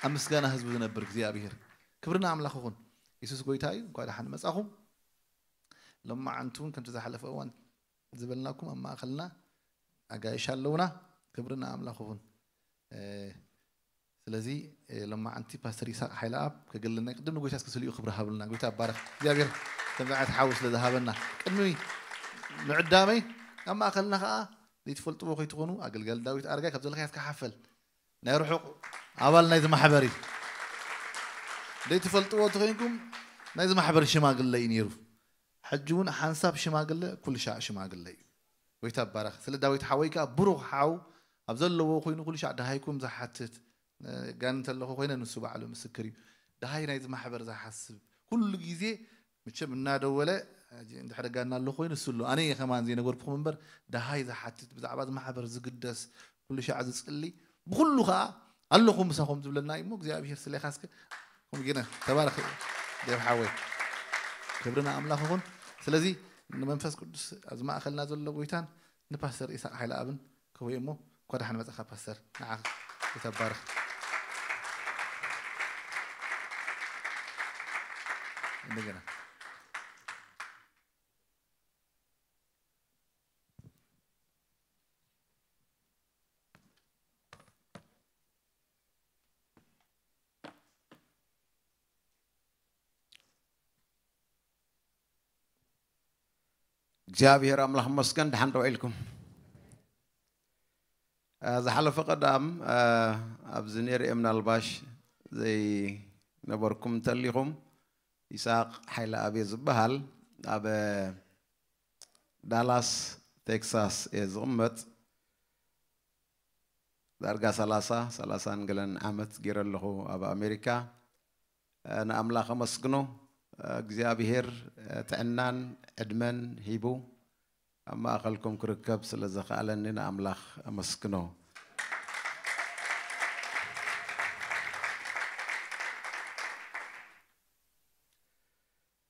ኣብ ምስጋና ህዝቡ ዝነብር እግዚኣብሔር። ክብርና ኣምላኽ ይኹን። የሱስ ጎይታ እዩ። እንኳ ደሓን መጻኹም። ሎማዓንቲ እውን ከምቲ ዝሓለፈ እዋን ዝበልናኩም ኣብ ማእኸልና ኣጋይሽ ኣለውና። ክብርና ኣምላኽ ይኹን። እ፣ ስለዚ፣ እ፣ ሎማዓንቲ ፓስተር ይስሐቅ ሓይለኣብ ከገልግለና እዩ። ቅድም ንጎይታ እስኪ ስሊኡ ክብሪ ሃብልና። ጎይታ ይባረኽ። እግዚኣብሔር ከምዚ ዓይነት ሓዊ ስለ ዝሃበና። ቅድሚ ምዕዳመይ ኣብ ማእኸልና ከዓ ዘይትፈልጥዎ ከይትኾኑ ኣገልጋሊ ዳዊት ኣረጋይ ካብ ዘለካ ይትከሓፈል። ናይ ርሑቕ ኣባል ናይዚ ማሕበር እዩ። ዘይትፈልጥዎ እንተኾይንኩም ናይዚ ማሕበር ሽማግለ እዩ ነይሩ። ሕጂ እውን ሓንሳብ ሽማግለ ኩሉ ሻዕ ሽማግለ እዩ። ጎይታ ይባረኽ። ስለ ዳዊት ሓወይ ከዓ ብሩኽ ሓው ኣብ ዘለዎ ኮይኑ ኩሉ ሻዕ ደሃይኩም ዝሓትት፣ እ፣ ጋን እንተለኹ ኮይነ ንሱ ባዕሉ ምስክር እዩ። ደሃይ ናይዚ ማሕበር ዝሓስብ ኩሉ ግዜ መቸም እናደወለ፣ ሕጂ እንድሕር ጋና ኣሎ ኮይኑ እሱ ኣሎ። ኣነ እየ ከማን ዘይነገርኩኹም እምበር ደሃይ ዝሓትት ብዛዕባ እዚ ማሕበር ዝግደስ ኩሉ ሻዕ ዝጽሊ ብኩሉ ከዓ ኣለኹ ምሳኹም ዝብለና እዩ እሞ እግዚኣብሔር ስለኻስከ ከምኡ ግና ተባረኽ ደብ ሓወይ። ክብርና ኣምላኽ ይኹን። ስለዚ ንመንፈስ ቅዱስ ኣብዚ ማእኸልና ዘሎ ጎይታን ንፓስተር ኢሳቅ ሓይለኣብን ክህቦ እሞ እንኳ ደሓን መጻኻ ፓስተር። ንዓኻ ይተባረኽ። እንደገና እግዚኣብሔር ኣምላኽ መስገን። ደሓን ደው ኢልኩም። አ፣ ዝሓለፈ ቀዳም፣ አ፣ ኣብዚ ነይረ እየ፣ ምናልባሽ ዘይነበርኩም እንተሊኹም፣ ይስሐቅ ሓይለ ኣብየ ዝበሃል፣ ኣብ ዳላስ ቴክሳስ እየ ዝቕመጥ። ዳርጋ ሰላሳ፣ ሰላሳን ገለን ዓመት ገይረ ኣለኹ ኣብ ኣሜሪካ። እ፣ ንኣምላኽ ኣመስግኖ። እ፣ እግዚኣብሔር፣ እ፣ ጥዕናን ዕድመን ሂቡ ኣብ ማእኸልኩም ክርከብ ስለ ዘኽኣለኒ ንኣምላኽ ኣመስግኖ።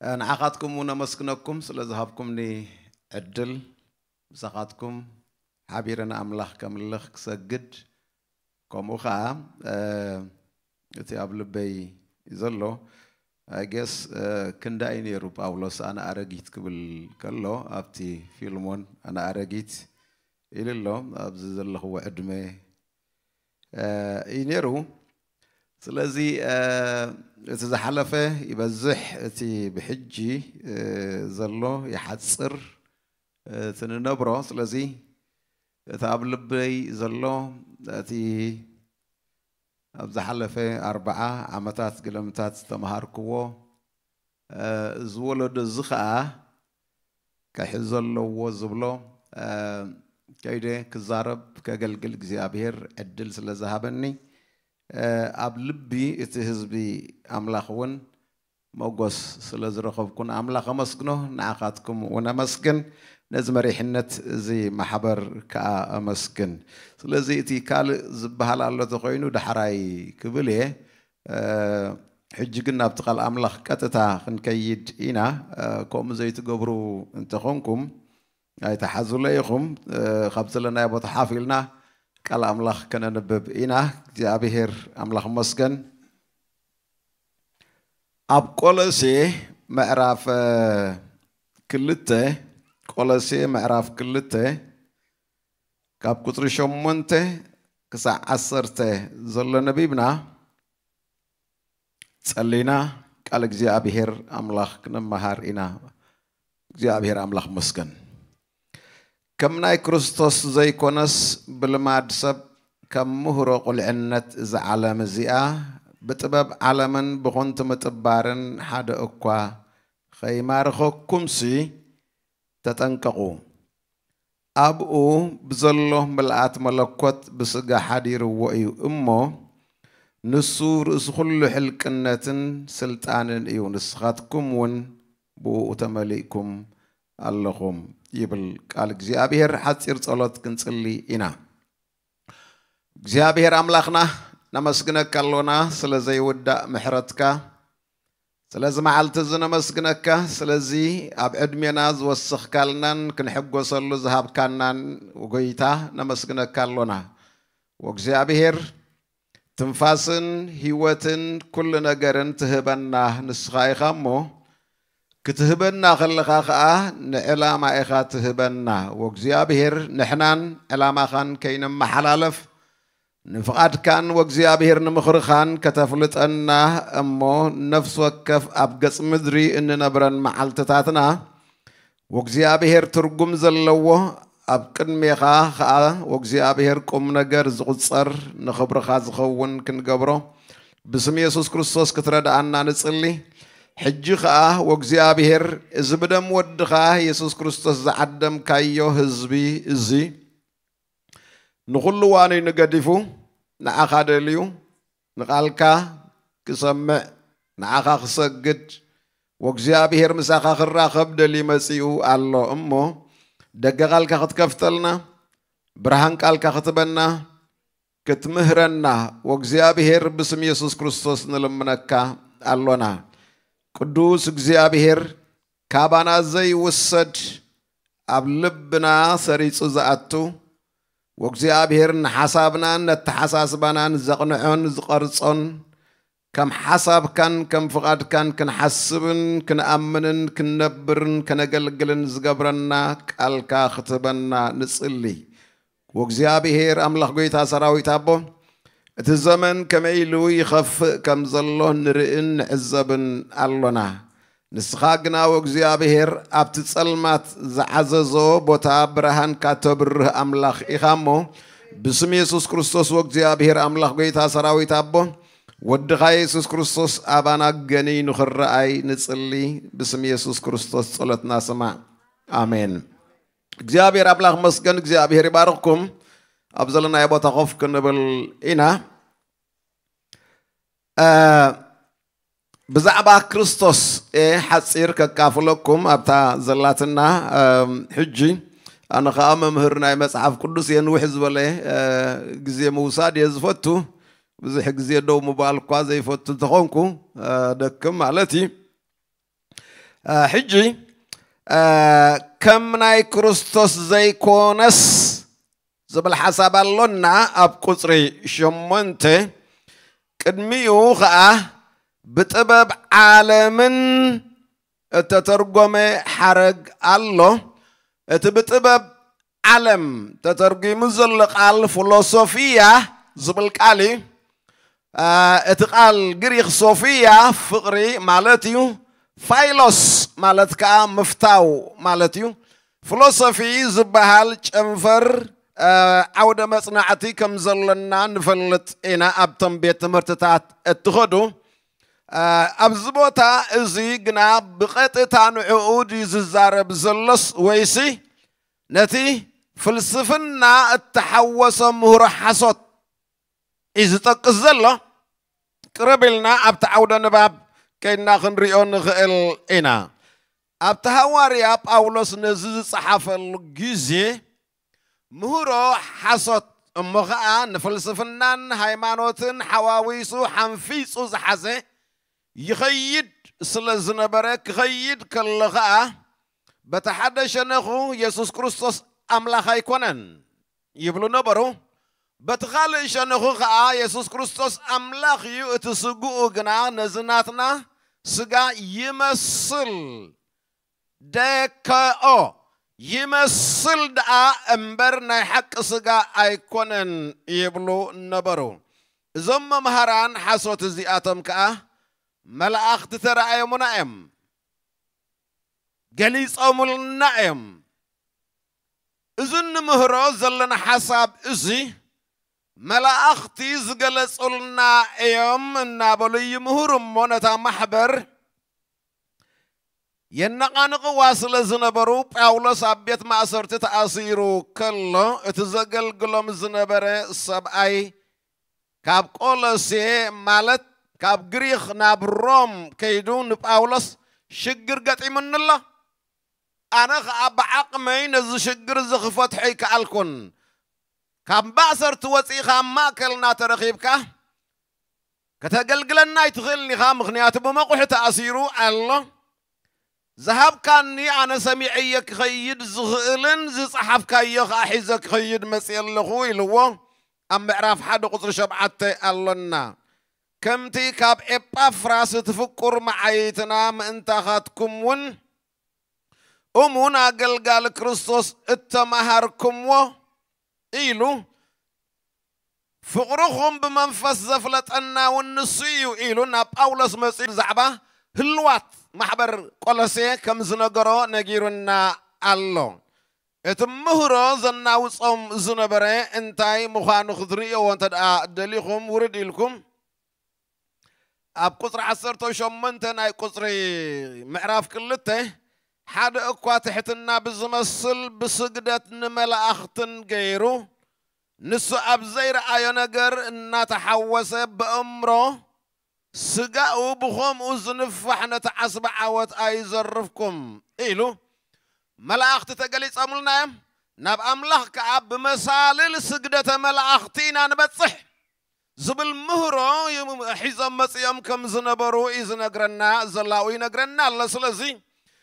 እ፣ ንዓኻትኩም እውን ኣመስግነኩም ስለ ዝሃብኩምኒ ዕድል። ምሳኻትኩም ሓቢረ ንኣምላኽ ከምልኽ ክሰግድ፣ ከምኡ ኸዓ፣ እ፣ እቲ ኣብ ልበይ ዘሎ፣ I guess፣ እ፣ ክንዳይ ነይሩ ጳውሎስ ኣነ ኣረጊት ክብል ከሎ፣ ኣብቲ ፊልሞን ኣነ ኣረጊት ኢሉ ኣሎ። ኣብዚ ዘለኽዎ ዕድመ፣ እ፣ እዩ ነይሩ። ስለዚ፣ እ፣ እቲ ዝሓለፈ ይበዝሕ፣ እቲ ብሕጂ፣ እ፣ ዘሎ ይሓጽር፣ እ፣ እቲ ንነብሮ። ስለዚ እቲ ኣብ ልበይ ዘሎ፣ እቲ ኣብ ዝሓለፈ ኣርብዓ ዓመታት ገለምታት ዝተምሃርክዎ፣ እ፣ እዚ ወለዶ እዚ ኸኣ ክሕዞ ኣለዎ ዝብሎ፣ እ፣ ከይደ ክዛረብ ከገልግል እግዚኣብሔር ዕድል ስለ ዝሃበኒ፣ እ፣ ኣብ ልቢ እቲ ህዝቢ ኣምላኽ እውን መጎስ ስለ ዝረኸብኩ ንኣምላኽ ኣመስግኖ፣ ንዓኻትኩም እውን ኣመስግን፣ ነዚ መሪሕነት እዚ ማሕበር ከኣ ኣመስግን። ስለዚ እቲ ካልእ ዝበሃል ኣሎ ተኾይኑ ዳሕራይ ክብል እየ። እ፣ ሕጂ ግን ናብቲ ቃል ኣምላኽ ቀጥታ ክንከይድ ኢና። እ፣ ከምኡ ዘይትገብሩ እንተኾንኩም ኣይትሓዙለ ኢኹም። እ፣ ካብ ዘለናዮ ቦታ ሓፍ ኢልና ቃል ኣምላኽ ከነንብብ ኢና። እግዚኣብሔር ኣምላኽ መስገን። ኣብ ቆሎሴ ምዕራፍ፣ እ፣ ክልተ፣ ቆሎሴ ምዕራፍ ክልተ ካብ ቁጽሪ ሸሞንተ ክሳዕ ዓሰርተ ዘሎ ነቢብና ጸሊና ቃል እግዚኣብሔር ኣምላኽ ክንመሃር ኢና። እግዚኣብሔር ኣምላኽ መስገን። ከም ናይ ክርስቶስ ዘይኮነስ ብልማድ ሰብ ከም ምህሮ ቁልዕነት እዛ ዓለም እዚኣ ብጥበብ ዓለምን ብኾንቱ ምጥባርን ሓደ እኳ ኸይማርኸኩምሲ ተጠንቀቑ። ኣብኡ ብዘሎ ምልኣት መለኮት ብስጋ ሓዲርዎ እዩ እሞ፣ ንሱ ርእሲ ኩሉ ሕልቅነትን ስልጣንን እዩ፣ ንስኻትኩም እውን ብእኡ ተመሊእኩም ኣለኹም ይብል ቃል እግዚኣብሔር። ሓጺር ጸሎት ክንጽሊ ኢና። እግዚኣብሔር ኣምላኽና፣ ነመስግነካ ኣሎና ስለ ዘይውዳእ ምሕረትካ፣ ስለዚ መዓልቲ እዚ ነመስግነካ፣ ስለዚ ኣብ ዕድሜና ዝወሰኽካልናን ክንሕጎሰሉ ዝሃብካናን ጎይታ ነመስግነካ ኣሎና። ወእግዚኣብሔር፣ ትንፋስን ህይወትን ኩሉ ነገርን ትህበና ንስኻ ኢኻ እሞ፣ ክትህበና ከለኻ ኸኣ ንዕላማ ኢኻ ትህበና። ወእግዚኣብሔር ንሕናን ዕላማኻን ከይንመሓላለፍ ንፍቓድካን ወእግዚኣብሔር ንምኽርኻን ከተፍልጠና እሞ፣ ነፍሲ ወከፍ ኣብ ገጽ ምድሪ እንነብረን መዓልትታትና ወእግዚኣብሔር ትርጉም ዘለዎ፣ ኣብ ቅድሜኻ ኸኣ ወእግዚኣብሔር ቁም ነገር ዝቑጸር፣ ንኽብርኻ ዝኸውን ክንገብሮ ብስም የሱስ ክርስቶስ ክትረድኣና ንጽሊ። ሕጂ ኸኣ ወእግዚኣብሔር፣ እዚ ብደም ወድኻ የሱስ ክርስቶስ ዝዓደምካዮ ህዝቢ እዚ ንኹሉ እዋኑ ንገዲፉ ንዓኻ ደልዩ፣ ንቓልካ ክሰምዕ፣ ንዓኻ ክሰግድ፣ ወእግዚኣብሔር ምሳኻ ክራኸብ ደልዩ መጺኡ ኣሎ እሞ፣ ደገ ቃልካ ክትከፍተልና፣ ብርሃን ቃልካ ክትበና፣ ክትምህረና፣ ወእግዚኣብሔር ብስም የሱስ ክርስቶስ ንልምነካ ኣሎና። ቅዱስ እግዚኣብሔር፣ ካባና ዘይውሰድ፣ ኣብ ልብና ሰሪጹ ዝኣቱ፣ ወእግዚኣብሔር ንሓሳብናን ነተሓሳስባናን ዘቕንዖን ዝቐርጾን፣ ከም ሓሳብካን ከም ፍቓድካን ክንሓስብን ክንኣምንን ክንነብርን ከነገልግልን ዝገብረና ቃልካ ክትህበና ንጽሊ። ወእግዚኣብሔር ኣምላኽ ጐይታ ሰራዊት ኣቦ፣ እቲ ዘመን ከመይ ኢሉ ይኸፍእ ከም ዘሎ ንርእን ንዕዘብን ኣሎና። ንስኻ ግና ወእግዚኣብሔር ኣብቲ ጸልማት ዝዓዘዞ ቦታ ብርሃንካ ተብርህ ኣምላኽ ኢኻ እሞ፣ ብስም የሱስ ክርስቶስ ወእግዚኣብሔር ኣምላኽ ጐይታ ሰራዊት ኣቦ፣ ወድኻ የሱስ ክርስቶስ ኣባና ገንይ ንኽረኣይ ንጽሊ። ብስም የሱስ ክርስቶስ ጸሎትና ስማዕ። ኣሜን። እግዚኣብሔር ኣምላኽ መስገን፣ እግዚኣብሔር ይባርኽኩም። ኣብ ዘለናዮ ቦታ ኮፍ ክንብል ኢና። እ፣ ብዛዕባ ክርስቶስ እየ ሓጺር ከካፍለኩም ኣብታ ዘላትና። እም፣ ሕጂ ኣነ ኸኣ መምህር ናይ መጽሓፍ ቅዱስ እየ፣ ንውሕ ዝበለ፣ እ፣ ግዜ ምውሳድ እየ ዝፈቱ። ብዙሕ ግዜ ደው ምባል እኳ ዘይፈቱ እንተኾንኩ፣ እ፣ ደክም ማለት እዩ። እ፣ ሕጂ፣ እ፣ ከም ናይ ክርስቶስ ዘይኮነስ ዝብል ሓሳብ ኣሎና። ኣብ ቁጽሪ ሸሞንተ፣ ቅድሚኡ ኸኣ ብጥበብ ዓለምን እተተርጎመ ሓረግ ኣሎ። እቲ ብጥበብ ዓለም ተተርጒሙ ዘሎ ቃል ፍሎሶፊያ ዝብል ቃል እዩ። አ፣ እቲ ቃል ግሪኽ ሶፊያ ፍቕሪ ማለት እዩ። ፋይሎስ ማለት ከኣ ምፍታው ማለት እዩ። ፍሎሶፊ ዝበሃል ጨንፈር፣ አ፣ ዓውደ መጽናዕቲ ከም ዘሎና ንፈልጥ ኢና። ኣብቶም ቤት ትምህርትታት እትኸዱ፣ አ፣ ኣብዚ ቦታ እዚ ግና ብቐጥታ ንዕኡ ድዩ ዝዛረብ ዘሎስ ወይሲ ነቲ ፍልስፍና እተሓወሶ ምሁሮ ሓሶት እዩ ዝጠቅስ ዘሎ? ቅርብ ኢልና ኣብቲ ዓውደ ንባብ ከይድና ክንሪኦ ንኽእል ኢና። ኣብቲ ሃዋርያ ጳውሎስ ነዚ ዝጸሓፈሉ ግዜ፣ ምሁሮ ሓሶት እሞ ኸኣ ንፍልስፍናን ሃይማኖትን ሓዋዊሱ ሓንፊጹ ዝሓዘ ይኸይድ ስለ ዝነበረ፣ ክኸይድ ከሎ ኸኣ፣ በቲ ሓደ ሸነኹ የሱስ ክርስቶስ ኣምላኽ ኣይኮነን ይብሉ ነበሩ። በቲ ካልእ ሸነኹ ኸኣ የሱስ ክርስቶስ ኣምላኽ እዩ፣ እቲ ስግኡ ግና ነዚ ናትና ስጋ ይመስል፣ ደከኦ ይመስል ደኣ እምበር ናይ ሓቂ ስጋ ኣይኮነን ይብሉ ነበሩ። እዞም መምሃራን ሓሶት እዚኣቶም ከኣ መላእኽቲ ተራእዮሙና እዮም፣ ገሊጾምልና እዮም። እዚ እንምህሮ ዘለና ሓሳብ እዚ መላእኽቲ ዝገለጹልና እዮም እናበሉ ይምህሩ እሞ፣ ነታ ማሕበር የነቓንቕዋ ስለ ዝነበሩ፣ ጳውሎስ ኣብ ቤት ማእሰርቲ ተኣሲሩ ከሎ፣ እቲ ዘገልግሎም ዝነበረ ሰብኣይ ካብ ቆሎሴ፣ ማለት ካብ ግሪኽ ናብ ሮም ከይዱ፣ ንጳውሎስ ሽግር ገጢሙኒ ኣሎ፣ ኣነ ኸኣ ብዓቕመይ ነዚ ሽግር እዚ ክፈትሖ ኣይከኣልኩን። ካብ ማእሰርቲ ወጺእኻ ኣብ ማእከልና ተረኺብካ ከተገልግለና ኣይትኽእልን ኢኻ፣ ምኽንያቱ ብመቑሒ ተኣሲሩ ኣሎ። ዝሃብካኒ ኣነ ሰሚዐዮ ክኸይድ ዝኽእልን ዝጸሓፍካዮ ኸኣ ሒዘ ክኸይድ መጺአ ኣለኹ ኢልዎ። ኣብ ምዕራፍ ሓደ ቁጽሪ ሸብዓተ ኣሎና። ከምቲ ካብ ኤጳፍራስ እቲ ፍቁር መዓይትና ምእንታኻትኩም እውን እሙን ኣገልጋሊ ክርስቶስ እተማሃርኩምዎ ኢሉ፣ ፍቕርኹም ብመንፈስ ዘፍለጠና እውን ንሱ እዩ ኢሉ ናብ ጳውሎስ መጺኡ ብዛዕባ ህልዋት ማሕበር ቆሎሴ ከም ዝነገሮ ነጊሩና ኣሎ። እቲ ምህሮ ዘናውጾም ዝነበረ እንታይ ምዃኑ ክትርእይዎ እንተ ደኣ ደሊኹም ውርድ ኢልኩም ኣብ ቁጽሪ ዓሰርተ ሸሞንተ ናይ ቁጽሪ ምዕራፍ ክልተ ሓደ እኳ ትሕትና ብዝመስል ብስግደት ንመላእኽትን ገይሩ ንሱ ኣብ ዘይረኣዮ ነገር እናተሓወሰ ብእምሮ ስጋኡ ብኸምኡ ዝንፋሕ ነቲ ዓስቢ ዓወት ኣይዘርፍኩም ኢሉ መላእኽቲ ተገሊጸምልና እዮም። ናብ ኣምላኽ ከኣ ብመሳልል ስግደተ መላእኽቲ ኢና ንበጽሕ ዝብል ምህሮ ሒዞም መጺኦም ከም ዝነበሩ እዩ ዝነግረና ዘላኡ ይነግረና ኣሎ። ስለዚ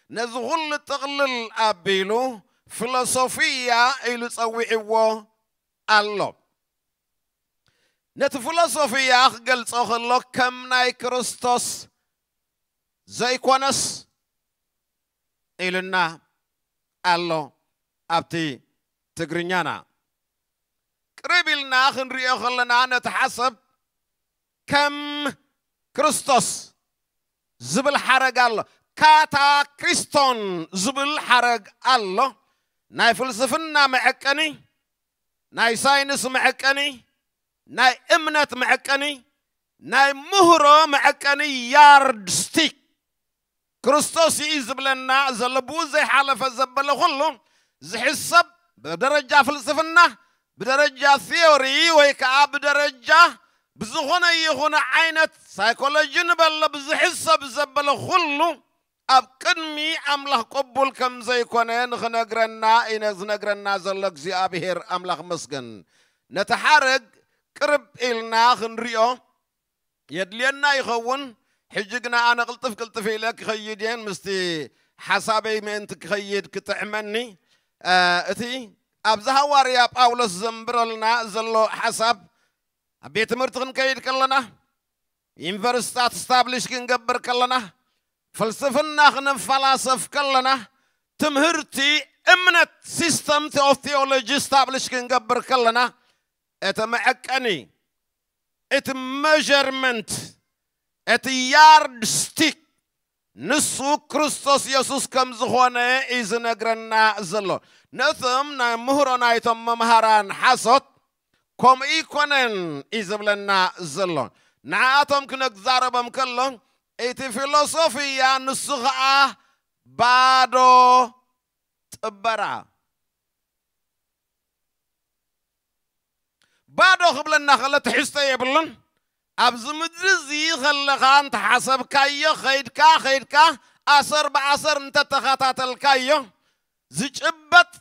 ነዚ ኩሉ ጥቕልል ኣቢሉ ፊሎሶፊያ ኢሉ ጸዊዕዎ ኣሎ። ነቲ ፊሎሶፊያ ክገልጾ ከሎ ከም ናይ ክርስቶስ ዘይኮነስ ኢልና ኣሎ ኣብቲ ትግርኛና። ቅርብ ኢልና ክንሪኦ ከለና ነቲ ሓሳብ ከም ክርስቶስ ዝብል ሓረግ ኣሎ። ካታ ክሪስቶን ዝብል ሓረግ ኣሎ። ናይ ፍልስፍና መዐቀኒ፣ ናይ ሳይንስ መዐቀኒ፣ ናይ እምነት መዐቀኒ፣ ናይ ምህሮ መዐቀኒ ያርድ ስቲክ ክርስቶስ እዩ ዝብለና ዘሎ። ብኡ ዘይሓለፈ ዘበለ ኩሉ ዝሕሰብ ብደረጃ ፍልስፍና፣ ብደረጃ ቲዮሪ ወይ ከዓ ብደረጃ ብዝኾነ ይኹን ዓይነት ሳይኮሎጂ ንበሎ ብዝሕሰብ ዘበለ ኩሉ ኣብ ቅድሚ ኣምላኽ ቅቡል ከም ዘይኮነ ንኽነግረና እዩ ዝነግረና ዘሎ እግዚኣብሔር ኣምላኽ መስገን። ነቲ ሓረግ ቅርብ ኢልና ክንሪኦ የድልየና ይኸውን። ሕጂ ግና ኣነ ቅልጥፍ ቅልጥፍ ኢለ ክኸይድ እየን ምስቲ ሓሳበይ ምእንቲ ክኸይድ ክጥዕመኒ። እቲ ኣብዚ ሃዋርያ ጳውሎስ ዘንብረልና ዘሎ ሓሳብ ኣብ ቤት ትምህርቲ ክንከይድ ከለና፣ ዩኒቨርሲታት ስታብሊሽ ክንገብር ከለና፣ ፍልስፍና ክንፈላሰፍ ከለና፣ ትምህርቲ እምነት ሲስተም ኦፍ ቴዎሎጂ ስታብሊሽ ክንገብር ከለና፣ እቲ መዐቀኒ፣ እቲ መጀርመንት፣ እቲ ያርድ ስቲክ ንሱ ክርስቶስ የሱስ ከም ዝኾነ እዩ ዝነግረና ዘሎ። ነቶም ናይ ምህሮ ናይቶም መምሃራን ሓሶት ከምኡ ይኮነን እዩ ዝብለና ዘሎ። ንዓኣቶም ክነዛረቦም ከሎ እቲ ፊሎሶፊያ ንሱ ኸዓ ባዶ ጥበራ። ባዶ ክብለና ከሎ ትሕዝቶ የብሉን። ኣብዚ ምድሪ እዚ ከለኻ እንተሓሰብካዮ ኸይድካ ኸይድካ ኣሰር ብኣሰር እንተተኸታተልካዮ ዝጭበጥ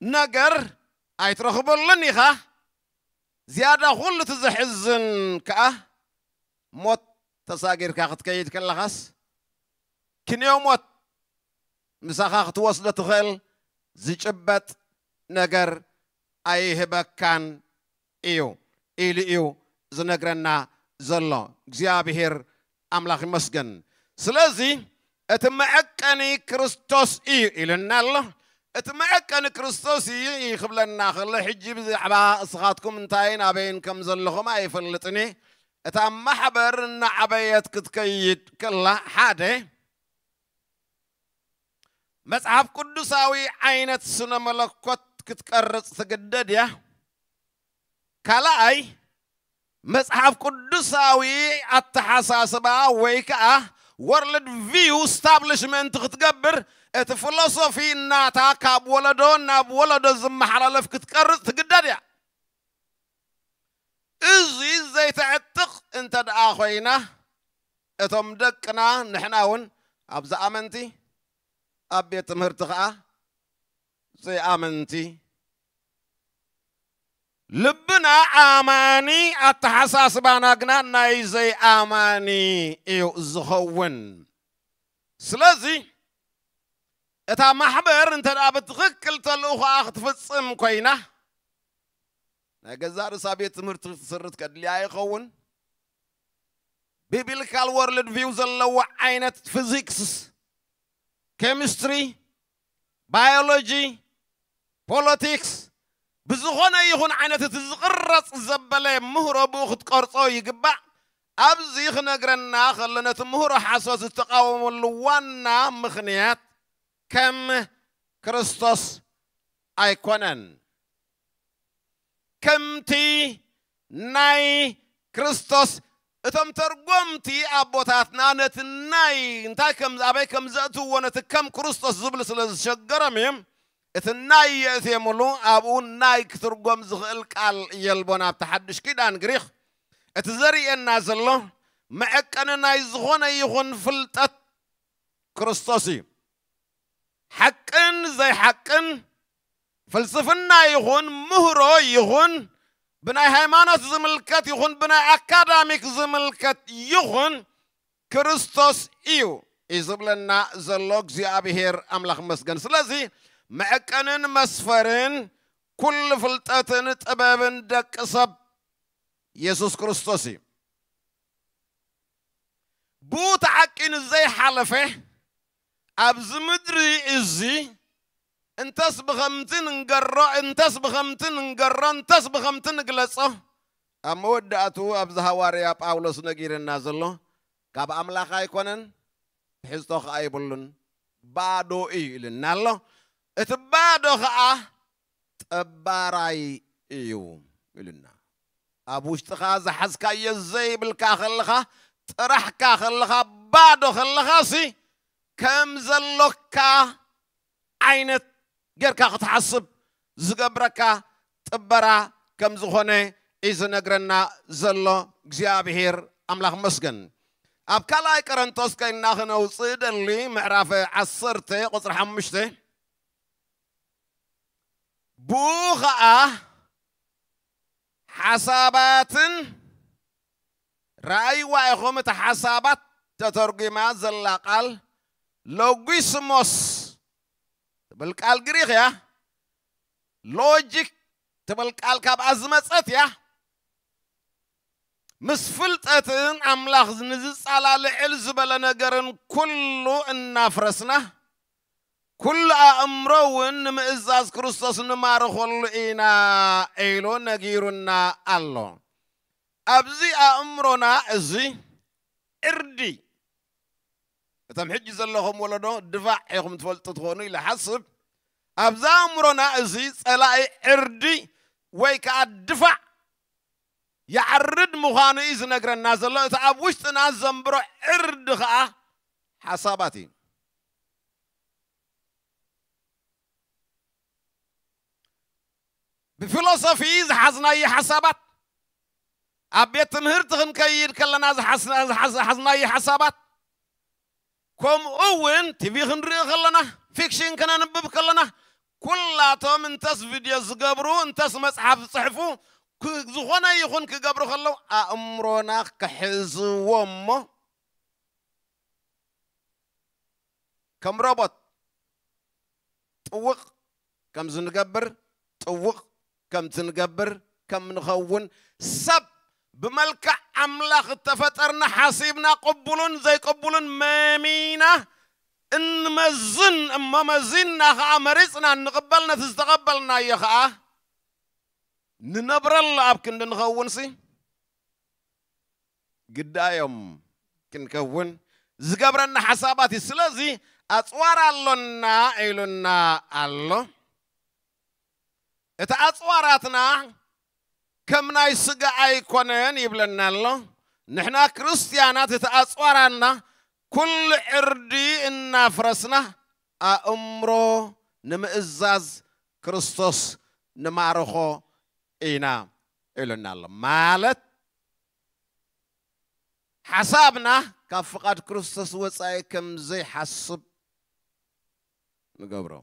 ነገር ኣይትረኽበሉን ኢኻ። ዝያዳ ኩሉ እቲ ዘሕዝን ከኣ ሞት ተሳጊርካ ክትከይድ ከለኻስ ክንዮ ሞት ምሳኻ ክትወስዶ ትኽእል ዝጭበጥ ነገር ኣይህበካን እዩ ኢሉ እዩ ዝነግረና ዘሎ እግዚኣብሔር ኣምላኽ ይመስገን። ስለዚ እቲ መዐቀኒ ክርስቶስ እዩ ኢሉና ኣሎ። እቲ መዐቀኒ ክርስቶስ እዩ ክብለና ከሎ ሕጂ ብዛዕባ እስኻትኩም እንታይን ኣበይን ከም ዘለኹም ኣይፈልጥን እየ። እታ ማሕበር እናዓበየት ክትከይድ ከላ ሓደ መጽሓፍ ቅዱሳዊ ዓይነት ስነ መለኮት ክትቀርጽ ትግደድ እያ። ካልኣይ መጽሓፍ ቅዱሳዊ ኣተሓሳስባ ወይ ከዓ ወርልድ ቪው ስታብሊሽ ምእንቲ ክትገብር እቲ ፊሎሶፊ እናታ ካብ ወለዶ ናብ ወለዶ ዝመሓላለፍ ክትቀርጽ ትግደድ እያ። እዚ ዘይተዕጥቕ እንተ ደኣ ኮይና እቶም ደቅና ንሕና እውን ኣብዚ ኣመንቲ ኣብ ቤት ትምህርቲ ከዓ ዘይኣመንቲ ልብና ኣማኒ ኣተሓሳስባና ግና ናይ ዘይኣማኒ እዩ ዝኸውን። ስለዚ እታ ማሕበር እንተ ደኣ ብትኽክል ተልእኾኣ ክትፍጽም ኮይና ናይ ገዛእ ርእሳ ቤት ትምህርቲ ክትስርት ከድልያ ይኸውን። ቢብሊካል ወርልድ ቪው ዘለዎ ዓይነት ፊዚክስ፣ ኬሚስትሪ፣ ባዮሎጂ፣ ፖለቲክስ፣ ብዝኾነ ይኹን ዓይነት እቲ ዝቕረጽ ዘበለ ምህሮ ብኡ ክትቀርጾ ይግባእ። ኣብዚ ክነግረና ከሎ ነቲ ምህሮ ሓሶት ዝተቃወመሉ ዋና ምኽንያት ከም ክርስቶስ ኣይኮነን። ከምቲ ናይ ክርስቶስ እቶም ተርጎምቲ ኣቦታትና ነቲ ናይ እንታይ ከም ኣበይ ከም ዘእትዎ ነቲ ከም ክርስቶስ ዝብል ስለ ዝሸገሮም እዮም። እቲ ናይ የእትየምሉ ኣብኡ ናይ ክትርጎም ዝኽእል ቃል የልቦን። ኣብቲ ሓድሽ ኪዳን ግሪኽ እቲ ዘርእየና ዘሎ መዐቀኒ ናይ ዝኾነ ይኹን ፍልጠት ክርስቶስ እዩ። ሓቅን ዘይሓቅን፣ ፍልስፍና ይኹን ምህሮ ይኹን፣ ብናይ ሃይማኖት ዝምልከት ይኹን ብናይ ኣካዳሚክ ዝምልከት ይኹን፣ ክርስቶስ እዩ እዩ ዝብለና ዘሎ። እግዚኣብሔር ኣምላኽ መስገን። ስለዚ መዐቀንን መስፈርን ኩሉ ፍልጠትን ጥበብን ደቂ ሰብ የሱስ ክርስቶስ እዩ። ብኡ ተዓቂኑ ዘይሓለፈ ኣብዚ ምድሪ እዚ እንተስ ብኸምቲ ንንገሮ፣ እንተስ ብኸምቲ ንንገሮ፣ እንተስ ብኸምቲ ንግለጾ፣ ኣብ መወዳእቱ ኣብዚ ሃዋርያ ጳውሎስ ነጊርና ዘሎ ካብ ኣምላኽ ኣይኮነን፣ ትሕዝቶ ኸኣ የብሉን፣ ባዶ እዩ ኢልና ኣሎ። እቲ ባዶ ኸኣ ጠባራይ እዩ ኢሉና። ኣብ ውሽጥኻ ዝሓዝካዮ ዘይብልካ ከለኻ፣ ጥራሕካ ከለኻ፣ ባዶ ከለኻሲ ከም ዘሎካ ዓይነት ጌርካ ክትሓስብ ዝገብረካ ጥበራ ከም ዝኾነ እዩ ዝነግረና ዘሎ እግዚኣብሔር ኣምላኽ መስገን። ኣብ ካልኣይ ቆሮንቶስ ከይና ክነውፅእ ደሊ ምዕራፍ ዓሰርተ ቁፅሪ ሓሙሽተ ብኡ ኸዓ ሓሳባትን ረኣይዋ ኢኹም እቲ ሓሳባት ተተርጒማ ዘላ ቃል ሎጊስሞስ ትብል ቃል ግሪኽ እያ። ሎጂክ ትብል ቃል ካብኣ ዝመጸት እያ። ምስ ፍልጠትን ኣምላኽ ንዝጻላልዕል ዝበለ ነገርን ኩሉ እናፍረስና ኩሉ ኣእምሮ እውን ንምእዛዝ ክርስቶስ ንማርኸሉ ኢና ኢሉ ነጊሩና ኣሎ። ኣብዚ ኣእምሮና እዚ ዕርዲ እቶም ሕጂ ዘለኹም ወለዶ ድፋዕ ኢኹም ትፈልጡ ትኾኑ ኢለ ሓስብ። ኣብዚ ኣእምሮና እዚ ጸላኢ ዕርዲ ወይ ከዓ ድፋዕ ይዓርድ ምዃኑ እዩ ዝነግረና ዘሎ። እቲ ኣብ ውሽጥና ዘንብሮ ዕርዲ ከዓ ሓሳባት እዩ። ብፊሎሶፊ ዝሓዝናዮ ሓሳባት ኣብ ቤት ትምህርቲ ክንከይድ ከለና ዝሓዝናዮ ሓሳባት ከምኡ እውን ቲቪ ክንርኢ ከለና ፊክሽን ከነንብብ ከለና ኩላቶም እንተስ ቪድዮ ዝገብሩ እንተስ መፅሓፍ ዝፅሕፉ ዝኾነ ይኹን ክገብሩ ከለዉ ኣእምሮና ክሕዝዎ እሞ ከም ሮቦት ጥውቕ ከም ዝንገብር ጥውቕ ከም ትንገብር ከም ንኸውን ሰብ ብመልክዕ ኣምላኽ እተፈጠርና ሓሲብና ቅቡሉን ዘይቅቡሉን መሚና እንመዝን እሞ መዚንና ኸዓ መሪፅና እንቕበል ነቲ ዝተቐበልናዮ ኸዓ ንነብረሉ ኣብ ክንዲ ንኸውንሲ ግዳዮም ክንከውን ዝገብረና ሓሳባት እዩ። ስለዚ ኣፅዋር ኣሎና ኢሉና ኣሎ። እቲ ኣፅዋራትና ከም ናይ ስጋ ኣይኮነን ይብለና ኣሎ። ንሕና ክርስትያናት እቲ ኣፅዋራና ኩሉ ዕርዲ እናፍረስና ኣእምሮ ንምእዛዝ ክርስቶስ ንማርኾ ኢና ኢሉና ኣሎ። ማለት ሓሳብና ካብ ፍቓድ ክርስቶስ ወጻኢ ከም ዘይሓስብ ንገብሮ።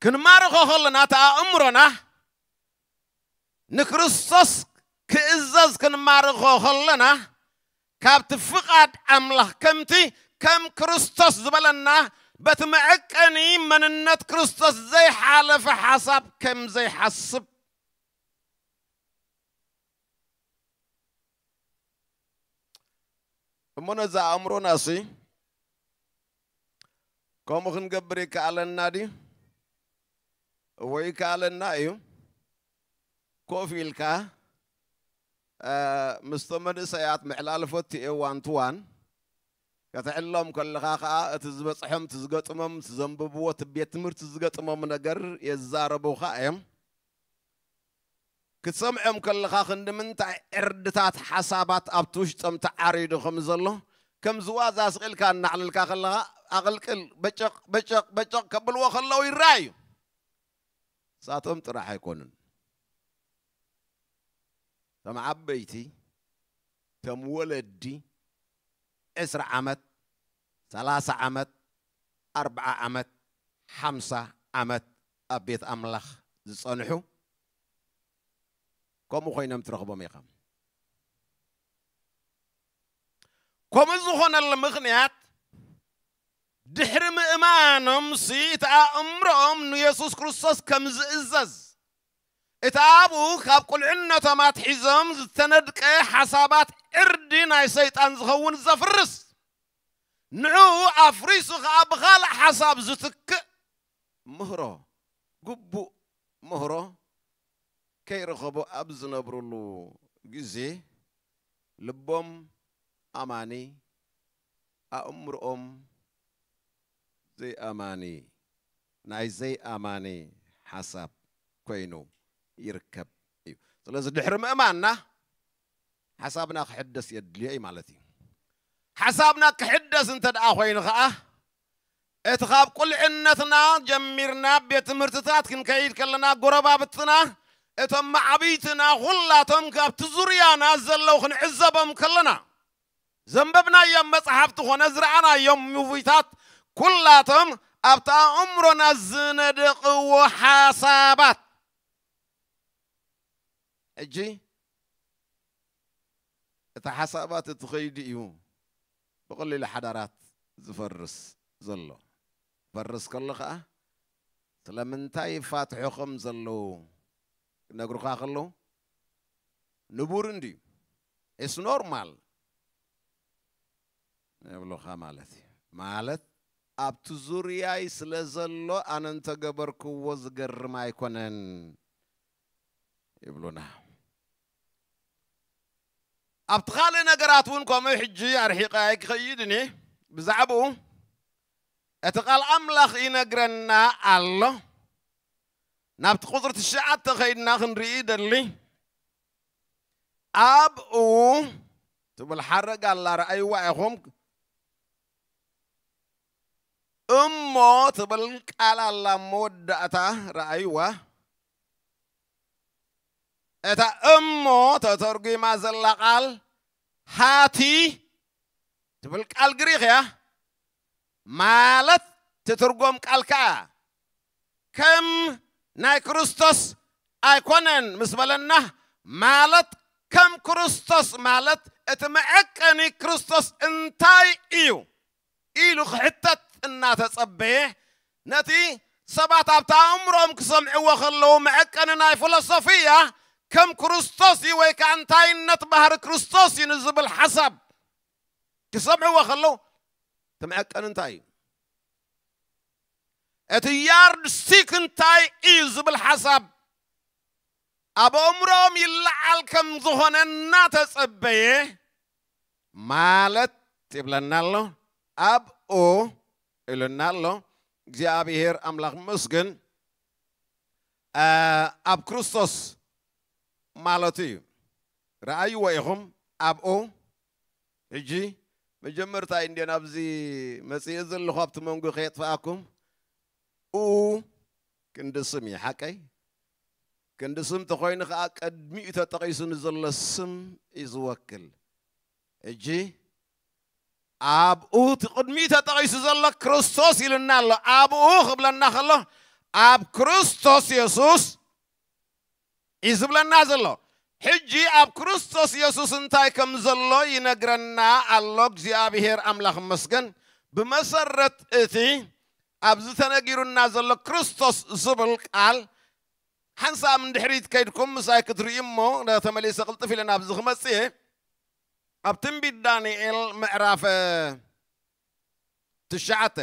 ክንማርኾ ከለና እቲ ኣእምሮና ንክርስቶስ ክእዘዝ ክንማርኾ ከለና ካብቲ ፍቓድ ኣምላኽ ከምቲ ከም ክርስቶስ ዝበለና በቲ መዐቀኒ መንነት ክርስቶስ ዘይሓለፈ ሓሳብ ከም ዘይሓስብ። እሞ ነዚ ኣእምሮናሲ ከምኡ ክንገብር ይከኣለና ድዩ? እወ ይከኣለና እዩ። ኮፍ ኢልካ ምስቶም መንእሰያት መዕላልፎ እቲ ኤዋን ትዋን ከተዕሎም ከለኻ ከዓ እቲ ዝበፅሖም እቲ ዝገጥሞም እቲ ዘንብብዎ እቲ ቤት ትምህርቲ ዝገጥሞም ነገር የዛረቡኻ እዮም። ክትሰምዖም ከለኻ ክንዲ ምንታይ ዕርድታት ሓሳባት ኣብቲ ውሽጦም ተዓሪዱ ከም ዘሎ ከምዚ ዋዛ ስቕ ኢልካ እናዕለልካ ከለኻ ኣቕልቅል በጨቕ በጨቕ በጨቕ ከብልዎ ከለዉ ይረኣዩ። ንሳቶም ጥራሕ ኣይኮኑን። እቶም ዓበይቲ፣ እቶም ወለዲ ዕስራ ዓመት፣ ሰላሳ ዓመት፣ ኣርብዓ ዓመት፣ ሓምሳ ዓመት ኣብ ቤት ኣምላኽ ዝጸንሑ ከምኡ ኮይኖም ትረኽቦም ኢኻ። ከምኡ ዝኾነሉ ምኽንያት ድሕሪ ምእማኖምሲ እቲ ኣእምሮኦም ንየሱስ ክርስቶስ ከም ዝእዘዝ እቲ ኣብኡ ካብ ቁልዕነቶም ኣትሒዞም ዝተነድቀ ሓሳባት ዕርዲ ናይ ሰይጣን ዝኸውን ዘፍርስ ንዕኡ ኣፍሪሱ ኸዓ ብኻልእ ሓሳብ ዝትክእ ምህሮ ግቡእ ምህሮ ከይረኸቡ ኣብ ዝነብሩሉ ግዜ ልቦም ኣማኒ ኣእምሮኦም ዘይኣማኒ ናይ ዘይኣማኒ ሓሳብ ኮይኑ ይርከብ እዩ። ስለዚ ድሕሪ ምእማንና ሓሳብና ክሕደስ የድልዮ እዩ ማለት እዩ። ሓሳብና ክሕደስ እንተ ደኣ ኮይኑ ኸዓ እቲ ካብ ቁልዕነትና ጀሚርና ቤት ትምህርትታት ክንከይድ ከለና ጎረባብትና እቶም ማዕብይትና ኩላቶም ካብቲ ዙርያና ዘለዉ ክንዕዘቦም ከለና ዘንበብናዮም መጽሓፍቲ ኾነ ዝረኣናዮም ሙቪታት ኩላቶም ኣብቲ ኣእምሮና ዝነደቕዎ ሓሳባት ሕጂ እቲ ሓሳባት እቲ ኸይዱ እዩ ብቐሊሉ ሓዳራት ዝፈርስ ዘሎ። ፈርስ ከሎ ኸዓ ስለምንታይ ይፋትሑ ከም ዘለዉ ክነግሩኻ ከለዉ ንቡር እንድዩ። It's normal ይብሉኻ ማለት እዩ። ማለት ኣብቲ ዙርያይ ስለ ዘሎ ኣነ እንተገበርክዎ ዝገርም ኣይኮነን ይብሉና። ኣብቲ ካልእ ነገራት እውን ከምኡ ሕጂ ኣርሒቐ ኣይክኸይድን እየ። ብዛዕባኡ እቲ ቃል ኣምላኽ ይነግረና ኣሎ። ናብቲ ቁፅሪ ትሽዓተ ኸይድና ክንርኢ ደሊ ኣብኡ ትብል ሓረግ ኣላ ረኣይዋ ኢኹም እሞ ትብል ቃል ኣላ መወዳእታ ረኣይዋ እታ እሞ ተተርጒማ ዘላ ቃል ሃቲ ትብል ቃል ግሪኽ እያ ማለት ትትርጎም ቃል ከዓ ከም ናይ ክርስቶስ ኣይኮነን ምስ በለና ማለት ከም ክርስቶስ ማለት እቲ መዐቀኒ ክርስቶስ እንታይ እዩ ኢሉ ክሕተት እናተጸበየ ነቲ ሰባት ኣብቲ ኣእምሮኦም ክሰምዕዎ ከለዉ መዐቀኒ ናይ ፊሎሶፊያ ከም ክርስቶስ እዩ ወይ ከዓ እንታይነት ባህሪ ክርስቶስ እዩ ንዝብል ሓሳብ ክሰምዕዎ ከለዉ እቲ መዐቀኒ እንታይ እዩ እቲ ያርድ ስቲክ እንታይ እዩ ዝብል ሓሳብ ኣብ ኣእምሮኦም ይለዓል ከም ዝኾነ እናተጸበየ ማለት ይብለና ኣሎ ኣብኡ ኢሉና ኣሎ እግዚኣብሔር ኣምላኽ መስግን ኣብ ክርስቶስ ማለቱ እዩ ረኣይዎ ኢኹም ኣብኡ ሕጂ መጀመርታ እንዴ ናብዚ መፅእ ዘለኹ ኣብቲ መንጎ ከየጥፍኣኩም ኡ ክንዲ ስም እዩ ሓቀይ ክንዲ ስም ተኮይኑ ከዓ ቅድሚኡ ተጠቂሱ ንዘሎ ስም እዩ ዝወክል ሕጂ ኣብኡ እቲ ቅድሚኡ ተጠቂሱ ዘሎ ክርስቶስ ኢሉና ኣሎ ኣብኡ ክብለና ከሎ ኣብ ክርስቶስ የሱስ እዩ ዝብለና ዘሎ ሕጂ ኣብ ክርስቶስ የሱስ እንታይ ከም ዘሎ ይነግረና ኣሎ እግዚኣብሔር ኣምላኽ መስገን ብመሰረት እቲ ኣብዚ ተነጊሩና ዘሎ ክርስቶስ ዝብል ቃል ሓንሳብ ንድሕሪት ከይድኩም ምሳይ ክትርእዩ እሞ፣ ተመሊሰ ቅልጥፍ ኢለ ናብዚ ክመጽእ እየ። ኣብ ትንቢት ዳንኤል ምዕራፍ ትሽዓተ፣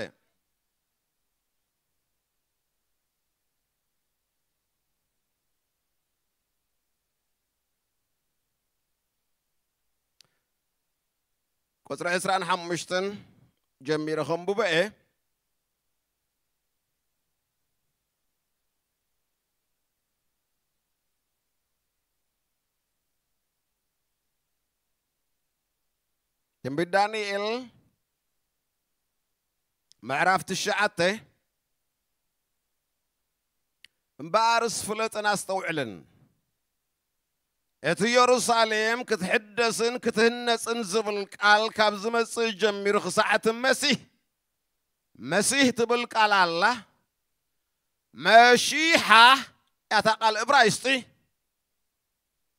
ቁጽሪ ዕስራን ሓሙሽተን ጀሚረ ከንብቦ እየ። ትንቢት ዳንኤል ምዕራፍ ትሽዓተ። እምበኣርስ ፍለጥን ኣስተውዕልን፣ እቲ የሩሳሌም ክትሕደስን ክትህነጽን ዝብል ቃል ካብ ዝመጽእ ጀሚሩ ክሳዕ እቲ መሲህ፣ መሲህ ትብል ቃል ኣላ። መሺሓ እያ እታ ቃል እብራይስጢ።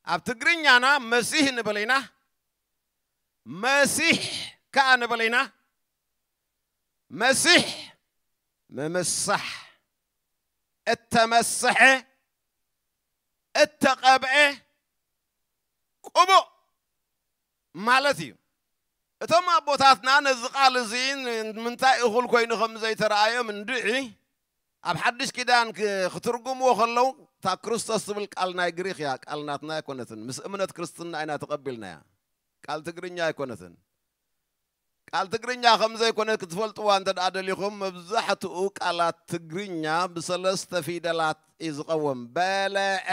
ኣብ ትግርኛና መሲህ ንብል ኢና፣ መሲሕ ከኣ ንብል ኢና። መሲሕ ምምሳሕ፣ እተመሰሐ፣ እተቐብአ፣ ቅቡእ ማለት እዩ። እቶም ኣቦታትና ነዚ ቃል እዚ ንምንታይ እኹል ኮይኑ ከም ዘይተረኣዮም እንድዒ፣ ኣብ ሓድሽ ኪዳን ክ-፣ ክትርጉምዎ ከለዉ፣ እታ ክርስቶስ ትብል ቃል ናይ ግሪኽ እያ፣ ቃል ናትና ኣይኮነትን። ምስ እምነት ክርስትና ኢና ተቐቢልናያ። ቃል ትግርኛ ኣይኮነትን። ቃል ትግርኛ ከም ዘይኮነ ክትፈልጥዋ እንተ ደኣ ደሊኹም፣ መብዛሕትኡ ቃላት ትግርኛ ብሰለስተ ፊደላት እዩ ዝቐውም። በለዐ፣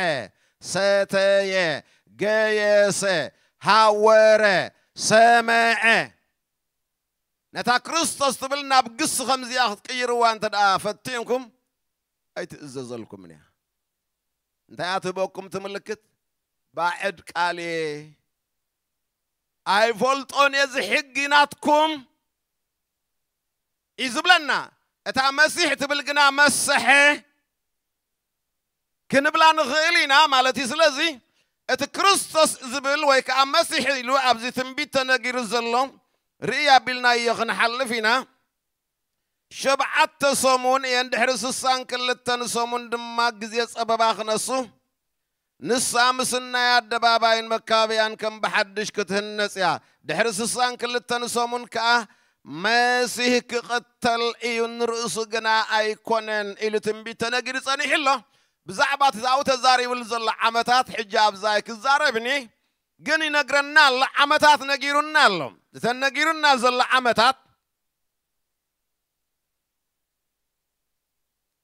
ሰተየ፣ ገየሰ፣ ሃወረ፣ ሰመዐ። ነታ ክርስቶስ ትብል ናብ ግስ ከምዚኣ ክትቅይርዋ እንተ ደኣ ፈቲንኩም፣ ኣይትእዘዘልኩምን እያ። እንታይ እያ ትህበኩም እቲ ምልክት? ባዕድ ቃል እየ፣ ኣይፈልጦን እየ፣ እዚ ሕጊ ናትኩም እዩ ዝብለና። እታ መሲሕ ትብል ግና መሰሐ ክንብላ ንኽእል ኢና ማለት እዩ። ስለዚ እቲ ክርስቶስ ዝብል ወይ ከዓ መሲሕ ኢሉ ኣብዚ ትንቢት ተነጊሩ ዘሎ ርእይ ኣቢልናዮ ክንሓልፍ ኢና። ሸብዓተ ሰሙን እየን፣ ድሕሪ ስሳን ክልተን ሰሙን ድማ ግዜ ጸበባ ክነሱ። ንሳ ምስናይ ኣደባባይን መካበያን ከም ብሓድሽ ክትህነጽ እያ። ድሕሪ ስሳን ክልተን ሰሙን ከኣ መሲህ ክቕተል እዩ፣ ንርእሱ ግና ኣይኮነን ኢሉ ትንቢት ተነጊሩ ጸኒሑ ኣሎ። ብዛዕባ እቲ ኣብኡ ተዛሪብሉ ዘሎ ዓመታት ሕጂ ኣብዛ ኣይክዛረብን እየ፣ ግን ይነግረና ኣሎ፣ ዓመታት ነጊሩና ኣሎ። እተን ነጊሩና ዘሎ ዓመታት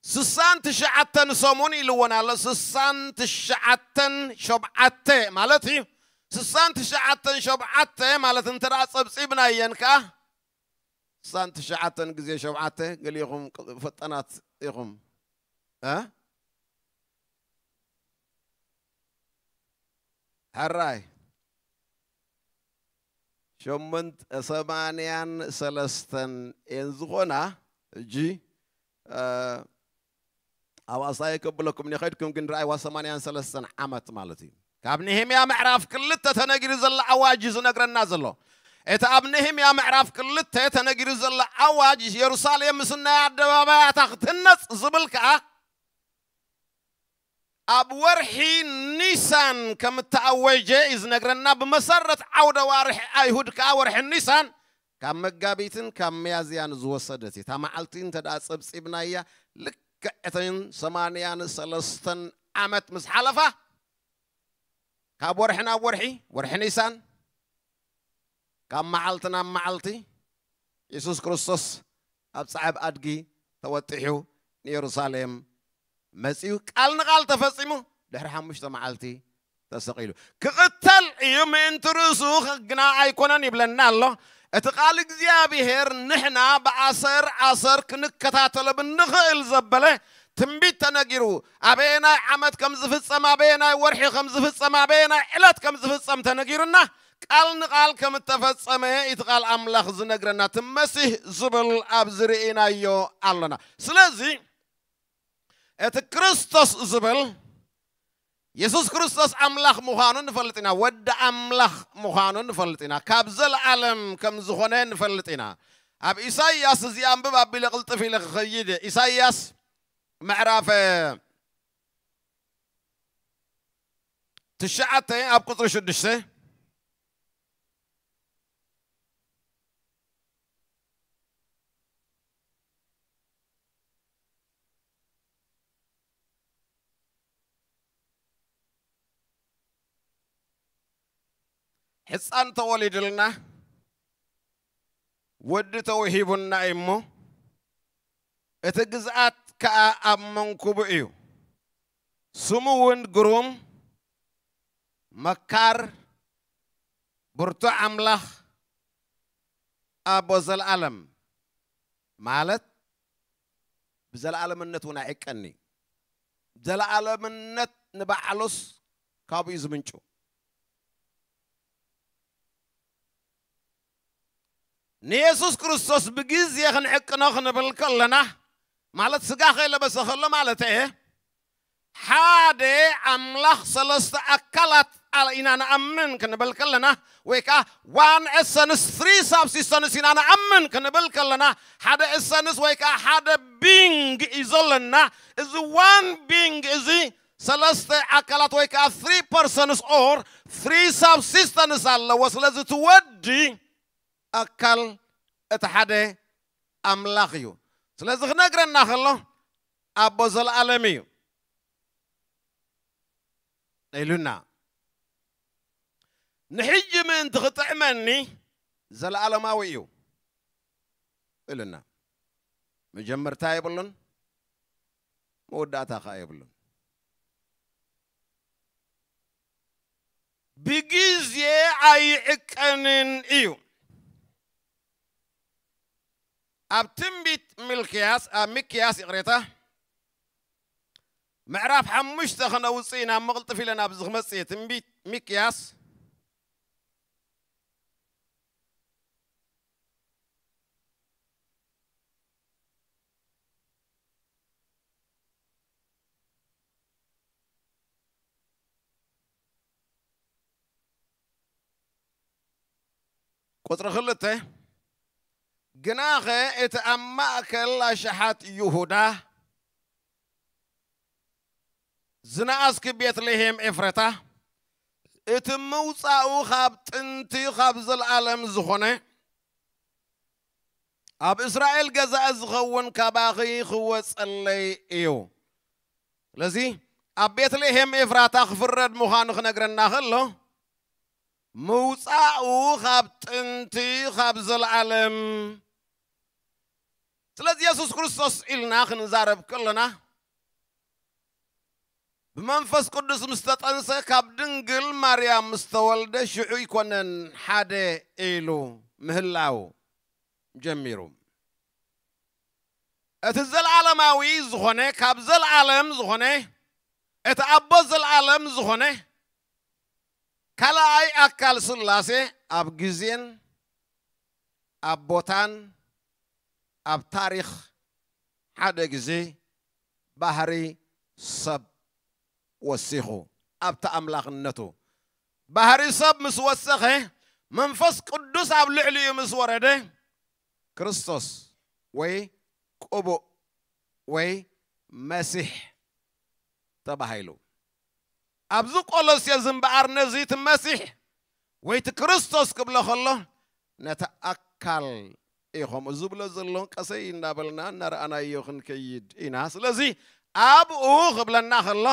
ስሳን ትሽዓተን ሰሙን ኢልዎን ኣሎ። ስሳን ትሽዓተን ሸብዓተ ማለት እዩ። ስሳን ትሽዓተን ሸብዓተ ማለት እንተ ደኣ ጸብጺብናየን ከኣ፣ ስሳን ትሽዓተን ግዜ ሸብዓተ፣ ገሊኹም ፈጠናት ኢኹም። እ? ሕራይ። ሸሞንተ፣ ሰማንያን ሰለስተን እየን ዝኾና። ሕጂ፣ እ፣ ኣብ ኣሳየ ከብለኩም እየ፣ ከድኩም ግን ረኣይዋ፣ ሰማንያን ሰለስተን ዓመት ማለት እዩ። ካብ ነህምያ ምዕራፍ ክልተ ተነጊሩ ዘሎ ኣዋጅ እዩ ዝነግረና ዘሎ። እቲ ኣብ ነህምያ ምዕራፍ ክልተ ተነጊሩ ዘሎ ኣዋጅ፣ የሩሳሌም ምስናይ ኣደባባያታ ክትህነጽ ዝብል ከኣ፣ ኣብ ወርሒ ኒሳን ከም እተኣወጀ እዩ ዝነግረና። ብመሰረት ዓውደ ዋርሒ ኣይሁድ ከኣ፣ ወርሒ ኒሳን ካብ መጋቢትን ካብ ሚያዝያን ዝወሰደት እታ መዓልቲ እንተ ደኣ ጸብጺብናያ፣ ልክዕ እተን ሰማንያን ሰለስተን ዓመት ምስ ሓለፋ፣ ካብ ወርሒ ናብ ወርሒ፣ ወርሒ ኒሳን፣ ካብ መዓልቲ ናብ መዓልቲ፣ የሱስ ክርስቶስ ኣብ ጻዕብ ኣድጊ ተወጢሑ ንየሩሳሌም መጺኡ፣ ቃል ንቓል ተፈጺሙ፣ ድሕሪ ሓሙሽተ መዓልቲ ተሰቒሉ። ክቕተል እዩ፣ ምእንቲ ርእሱ ግና ኣይኮነን ይብለና ኣሎ። እቲ ቃል እግዚኣብሔር ንሕና ብኣሰር ኣሰር ክንከታተሎ ብንኽእል ዘበለ ትንቢት ተነጊሩ፣ ኣበየናይ ዓመት ከም ዝፍጸም፣ ኣበየናይ ወርሒ ከም ዝፍጸም፣ ኣበየናይ ዕለት ከም ዝፍጸም ተነጊሩና፣ ቃል ንቓል ከም እተፈጸመ እቲ ቃል ኣምላኽ ዝነግረና፣ እቲ መሲህ ዝብል ኣብዚ ርኢናዮ ኣሎና። ስለዚ እቲ ክርስቶስ ዝብል የሱስ ክርስቶስ ኣምላኽ ምዃኑ ንፈልጥ ኢና። ወዲ ኣምላኽ ምዃኑ ንፈልጥ ኢና። ካብ ዘለኣለም ከም ዝኾነ ንፈልጥ ኢና። ኣብ ኢሳይያስ እዚ ኣንብብ ኣቢለ ቅልጥፍ ኢለ ክኸይድ እየ። ኢሳይያስ ምዕራፍ ትሽዓተ ኣብ ቁፅሪ ሽዱሽተ። ሕፃን ተወሊድልና፣ ወዲ ተውሂቡና እዩ እሞ፣ እቲ ግዝኣት ከኣ ኣብ መንኩቡ እዩ። ስሙ እውን ግሩም፣ መካር፣ ብርቱዕ ኣምላኽ፣ ኣቦ ዘለኣለም፣ ማለት ብዘለኣለምነት እውን ኣይዕቀኒ። ዘለኣለምነት ንባዕሉስ ካብኡ እዩ ዝምንጩ። ንየሱስ ክርስቶስ ብግዜ ክንዕቅኖ ክንብል ከለና፣ ማለት ስጋ ከይለበሰ ከሎ ማለት እየ፣ ሓደ ኣምላኽ ሰለስተ ኣካላት ኣል-፣ ኢና ንኣምን ክንብል ከለና፣ ወይ ከዓ ዋን ኤሰንስ፣ ትሪ ሳብሲስተንስ ኢና ንኣምን ክንብል ከለና፣ ሓደ ኤሰንስ ወይ ከዓ ሓደ ቢንግ እዩ ዘለና። እዚ ዋን ቢንግ እዚ ሰለስተ ኣካላት ወይ ከዓ ትሪ ፐርሰንስ ኦር ትሪ ሳብሲስተንስ ኣለዎ። ስለዚ እቲ ወዲ ኣካል እቲ ሓደ ኣምላኽ እዩ። ስለዚ ክነግረና ከሎ ኣቦ ዘለኣለም እዩ ኢሉና። ንሕጂ ምእንቲ ክጥዕመኒ ዘለኣለማዊ እዩ ኢሉና። መጀመርታ የብሉን፣ መወዳእታ ኸዓ የብሉን። ብግዜ ኣይዕቀንን እዩ። ኣብ ትንቢት ሚልክያስ፣ ኣብ ሚክያስ ይቕሬታ፣ ምዕራፍ ሓሙሽተ ከነውፅእ ኢና፣ እሞ ቅልጥፍ ኢለ ናብዚ ክመፅእ እየ። ትንቢት ሚክያስ ቁጽሪ ክልተ፣ ግናኸ እቲ ኣብ ማእከል ኣሽሓት ይሁዳ ዝነኣስኪ ቤትልሄም ኤፍረታ፣ እቲ ምውጻኡ ካብ ጥንቲ ካብ ዘለኣለም ዝኾነ፣ ኣብ እስራኤል ገዛኢ ዝኸውን ካባኺ ክወጸለይ እዩ። ስለዚ ኣብ ቤትልሄም ኤፍራታ ክፍረድ ምዃኑ ክነግረና ከሎ፣ ምውጻኡ ካብ ጥንቲ ካብ ዘለኣለም። ስለዚ የሱስ ክርስቶስ ኢልና ክንዛረብ ከለና፣ ብመንፈስ ቅዱስ ምስ ተጠንሰ፣ ካብ ድንግል ማርያም ምስ ተወልደ፣ ሽዑ ኣይኮነን ሓደ ኢሉ ምህላው ጀሚሩ። እቲ ዘለኣለማዊ ዝኾነ፣ ካብ ዘለኣለም ዝኾነ፣ እቲ ኣቦ ዘለኣለም ዝኾነ፣ ካልኣይ ኣካል ስላሴ ኣብ ግዜን ኣብ ቦታን ኣብ ታሪኽ ሓደ ግዜ ባህሪ ሰብ ወሲኹ ኣብቲ ኣምላኽነቱ። ባህሪ ሰብ ምስ ወሰኸ፣ መንፈስ ቅዱስ ኣብ ልዕሊኡ ምስ ወረደ፣ ክርስቶስ ወይ ቅቡእ ወይ መሲሕ ተባሂሉ። ኣብዚ ቆሎሴ እዚ እምበኣር ነዚ እቲ መሲሕ ወይ እቲ ክርስቶስ ክብሎ ከሎ፣ ነቲ ኣካል እዩ ከምኡ ዝብሎ ዘሎ። ቀሰይ እናበልና እናረኣናዮ ክንከይድ ኢና። ስለዚ ኣብኡ ክብለና ከሎ፣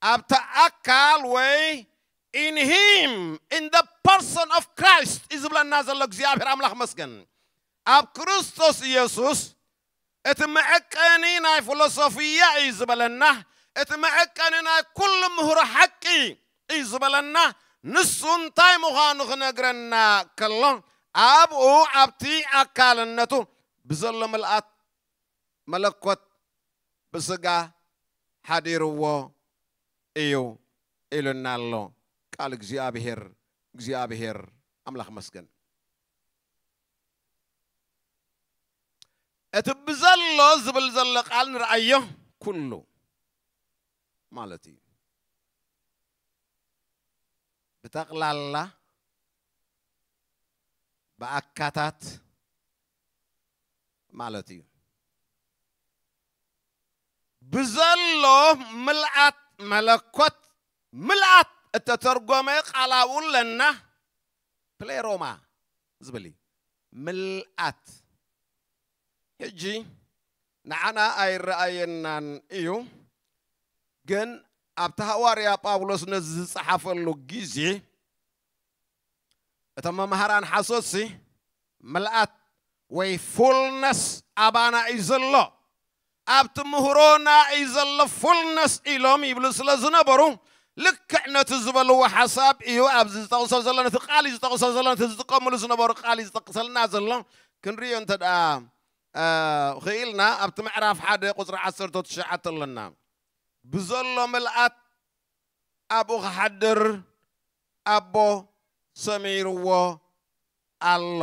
ኣብቲ ኣካል ወይ in him, in the person of Christ እዩ ዝብለና ዘሎ እግዚኣብሔር ኣምላኽ መስገን። ኣብ ክርስቶስ ኢየሱስ እቲ መዐቀኒ ናይ ፊሎሶፍያ እዩ ዝበለና፣ እቲ መዐቀኒ ናይ ኩሉ ምሁር ሓቂ እዩ ዝበለና። ንሱ እንታይ ምዃኑ ክነግረና ከሎ፣ ኣብኡ ኣብቲ ኣካልነቱ ብዘሎ ምልኣት መለኮት ብስጋ ሓዲርዎ እዩ ኢሉና ኣሎ ቃል እግዚኣብሔር። እግዚኣብሔር ኣምላኽ መስገን። እቲ ብዘሎ ዝብል ዘሎ ቃል ንርኣዮ፣ ኩሉ ማለት እዩ። ብጠቕላላ ብኣካታት ማለት እዩ። ብዘሎ ምልኣት መለኮት ምልኣት እተተርጎመ ቃል ኣብኡ ኣለና። ፕሌሮማ ዝብል እዩ። ምልኣት ሕጂ ንዓና ኣይረኣየናን እዩ፣ ግን ኣብቲ ሃዋርያ ጳውሎስ ነዚ ዝጸሓፈሉ ግዜ እቶም መምሃራን ሓሶትሲ ምልኣት ወይ ፉልነስ ኣባና እዩ ዘሎ፣ ኣብቲ ምህሮና እዩ ዘሎ ፉልነስ ኢሎም ይብሉ ስለ ዝነበሩ፣ ልክዕ ነቲ ዝበልዎ ሓሳብ እዩ ኣብዚ ዝጠቕሶ ዘሎ፣ ነቲ ቃል እዩ ዝጠቕሶ ዘሎ፣ ነቲ ዝጥቀምሉ ዝነበሩ ቃል እዩ ዝጠቅሰልና ዘሎ። ክንሪኦ እንተ ደኣ ክኢልና ኣብቲ ምዕራፍ ሓደ ቁፅሪ ዓሰርተ ትሽዓተ ኣለና። ብዘሎ ምልኣት ኣብኡ ክሓድር ኣቦ ሰሚርዎ ኣሎ።